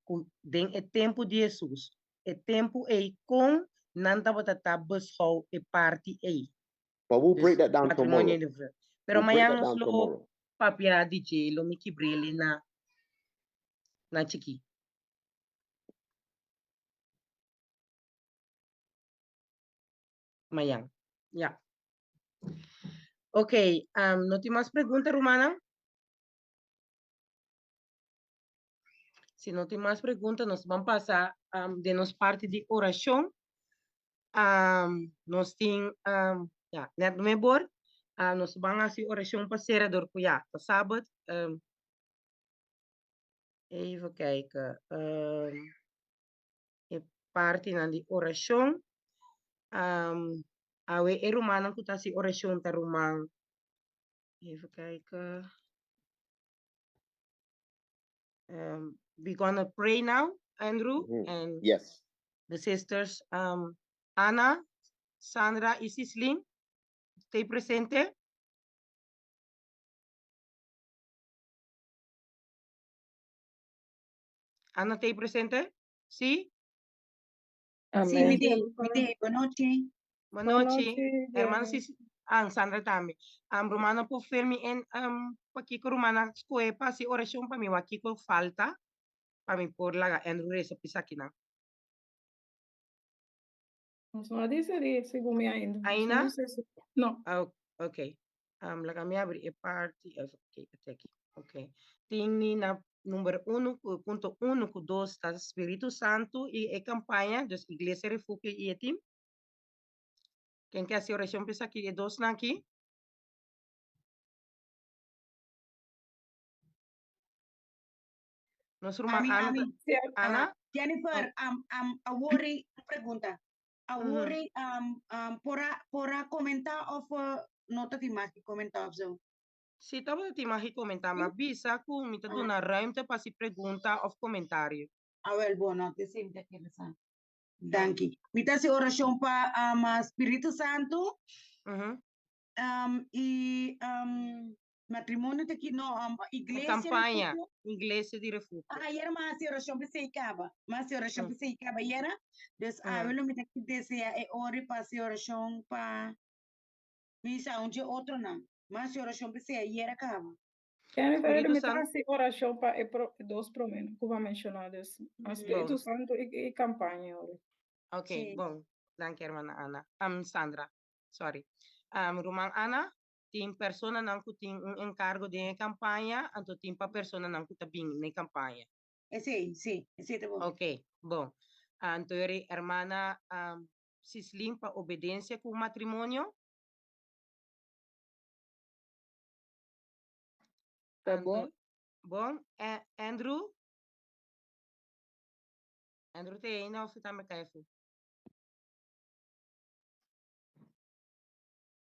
ku den e tempu di Hesus, e tempu ei kon nan tabata ta beschou e parti ei. But we'll break Dus that down matrimonio tomorrow. i divorcio. Pero We'll break mañan that nos down lo tomorrow. papia di dje, lo mi kibr'é na na chikí. Mañan. Ya. Ok, no tin mas pregunta, rumannan? Si no tin mas pregunta, nos ban pasa den nos parti di orashon. Nos tin, ya, net nuebor. Nos ban hasi orashon pa sera dor ku ya ta sabat. Even kijken. E partinan di orashon. Awe e rumannan ku ta hasi orashon ta ruman, even kijken. We gonna pray now, Andrew, and the sisters, Ana, Sandra y Cislin, stay presente. Ana, stay presente? Sí? Sí, Amén. mi t'ei, mi t'ei. Bon nochi. Bon Bon nochi. nochi, Hermano Jenny. Cis, ah, Sandra tambe. Rumannan por fill me in, pakiko rumannan skohe pa hasi orashon pa mi, wak kiko falta pa mi por laga Andrew resa p'e esakinan. Nos no a disidí segun mi ainda. Nos no Ainda? disidí. No. Ah, ok. Laga mi abri e parti, even kijken, teki. Ok. Tin ni na number uno, ku punto uno ku dos ta Spiritu Santu i e kampaña, dus Iglesia Refugio i e team. Ken ke hasi orashon pa esaki, e dosnan aki? Nos ruman Ami, Ana, ami. Ana? Ah, Jennifer, awor un pregunta. Awor por a komentá òf no ta tin mas ku komentá òf zo? Si tabata tin mas ku komentá, ma bisa ku mi ta duna ruimte pa hasi pregunta òf komentario. Ah, wel, bon, no, te simple kere sa. Danki. Mi ta hasi orashon pa Spiritu Santu i matrimonio ta ki no, iglesia Kampaña, refugio. Iglesia di Refugio. Ah, ayera m'a hasi orashon p'esei kaba. M'a hasi orashon p'esei kaba ayera. Dus awe lo mi ta desea e ori pa hasi orashon pa misa un dje otronan. M'a hasi orashon p'esei ayera kaba. Jennifer, Spiritu mi ta Santu. hasi orashon pa e dos promé ku bo a menshoná. Dus, Spiritu Santu i kampaña. Ori. Ok, Sí. bon. Danki, hermana Ana. Sandra, sorry. Ruman Ana, tin personanan ku tin un enkargo den e kampaña, anto tin pa personanan ku ta bin na e kampaña. Esei, sí, esei ta bon. Ok, bon. Anto eri hermana Cislin pa obedensia ku matrimonio. Ta Anto, bon? bon. Andrew? Andrew te ainda of tambe kai fu?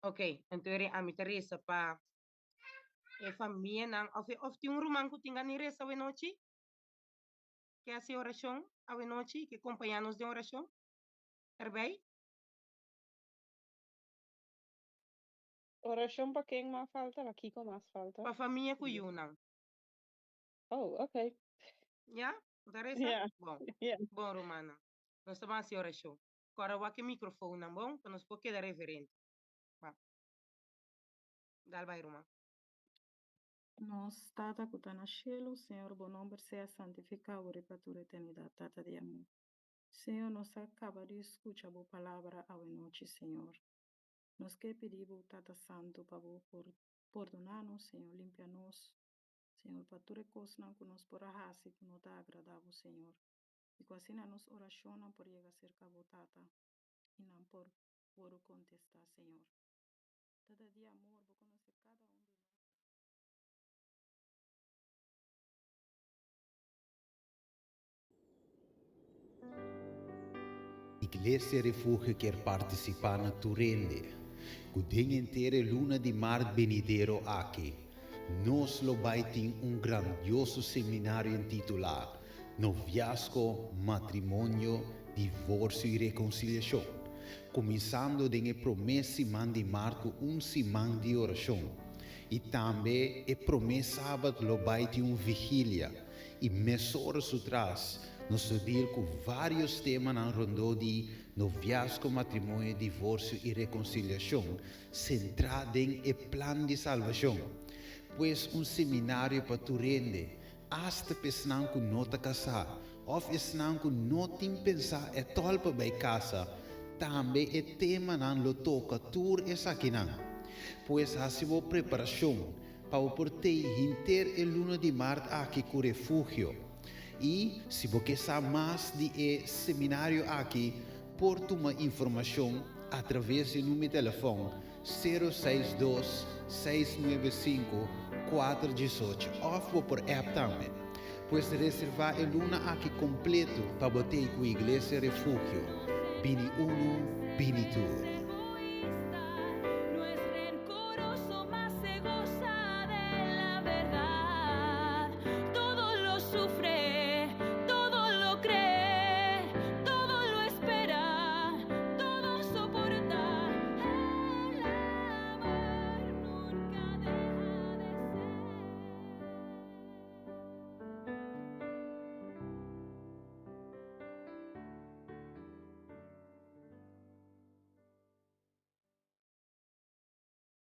Ok, anto eri ami ta resa pa e famianan of tin un ruman ku tin gana di resa awe nochi? Ke hasi orashon awe nochi? Ke kompañá nos den orashon? Erbij? Orashon pa ken mas falta? Pa kiko mas falta? Pa famia ku yunan. Oh, okay. Ya? Ta resa? Yeah. Bon. Yeah. Bon, rumannan. Nos ta hasi orashon. Awor wak e mikrofon, bon? Pa nos por keda reverente. Ba. Dal bai, ruman. Nos Tata ku ta na shelu, Señor, bo nòmber sea santifiká pa tur eternidat, Tata di amor. Señor, nos a kaba di skucha bo palabra awe nochi, Señor. Nos ke pidi bo, Tata Santu, pa bo por pordoná nos, Señor, limpia nos, Señor, pa tur kos ku nos por a hasi ku no ta agradá bo, Señor. I ku asina nos orashonnan por yega serka bo, Tata, i nan por wòrdu kontestá, Señor. Tata di amor, bo konosé kada un di nos. Iglesia Refugio kier partisipá na tur hende ku den henter e luna di mart benidero aki nos lo bai tin un grandioso seminario intitulá Noviazgo, Matrimonio, Divorsio i Rekonsiliashon, kuminsando den e promé siman di mart ku un siman di orashon i tambe e promé sabat lo bai tin un vigilia. I mesora su tras nos ta deal ku vários temanan rondó di noviazgo, matrimonio, divorsio i rekonsiliashon, sentrá den e plan di salbashon. Pues un seminario pa tur hende, asta pa esnan ku no ta kasá òf esnan ku no tin pensá ètòl pa bai kasa, tambe e temanan lo toka tur esakinan. Pues hasi bo preparashon Pa bo por tei henter e luna di mart aki ku Refugio. I si bo ke sa mas di e seminario aki, por tuma informashon atraves di number telefòn sero seis dos, seis nuebe sinku, kuater diesocho òf bo por app tambe. Pues reservá e luna aki kompleto pa bo tei ku Iglesia Refugio. Bini unu, bini tur.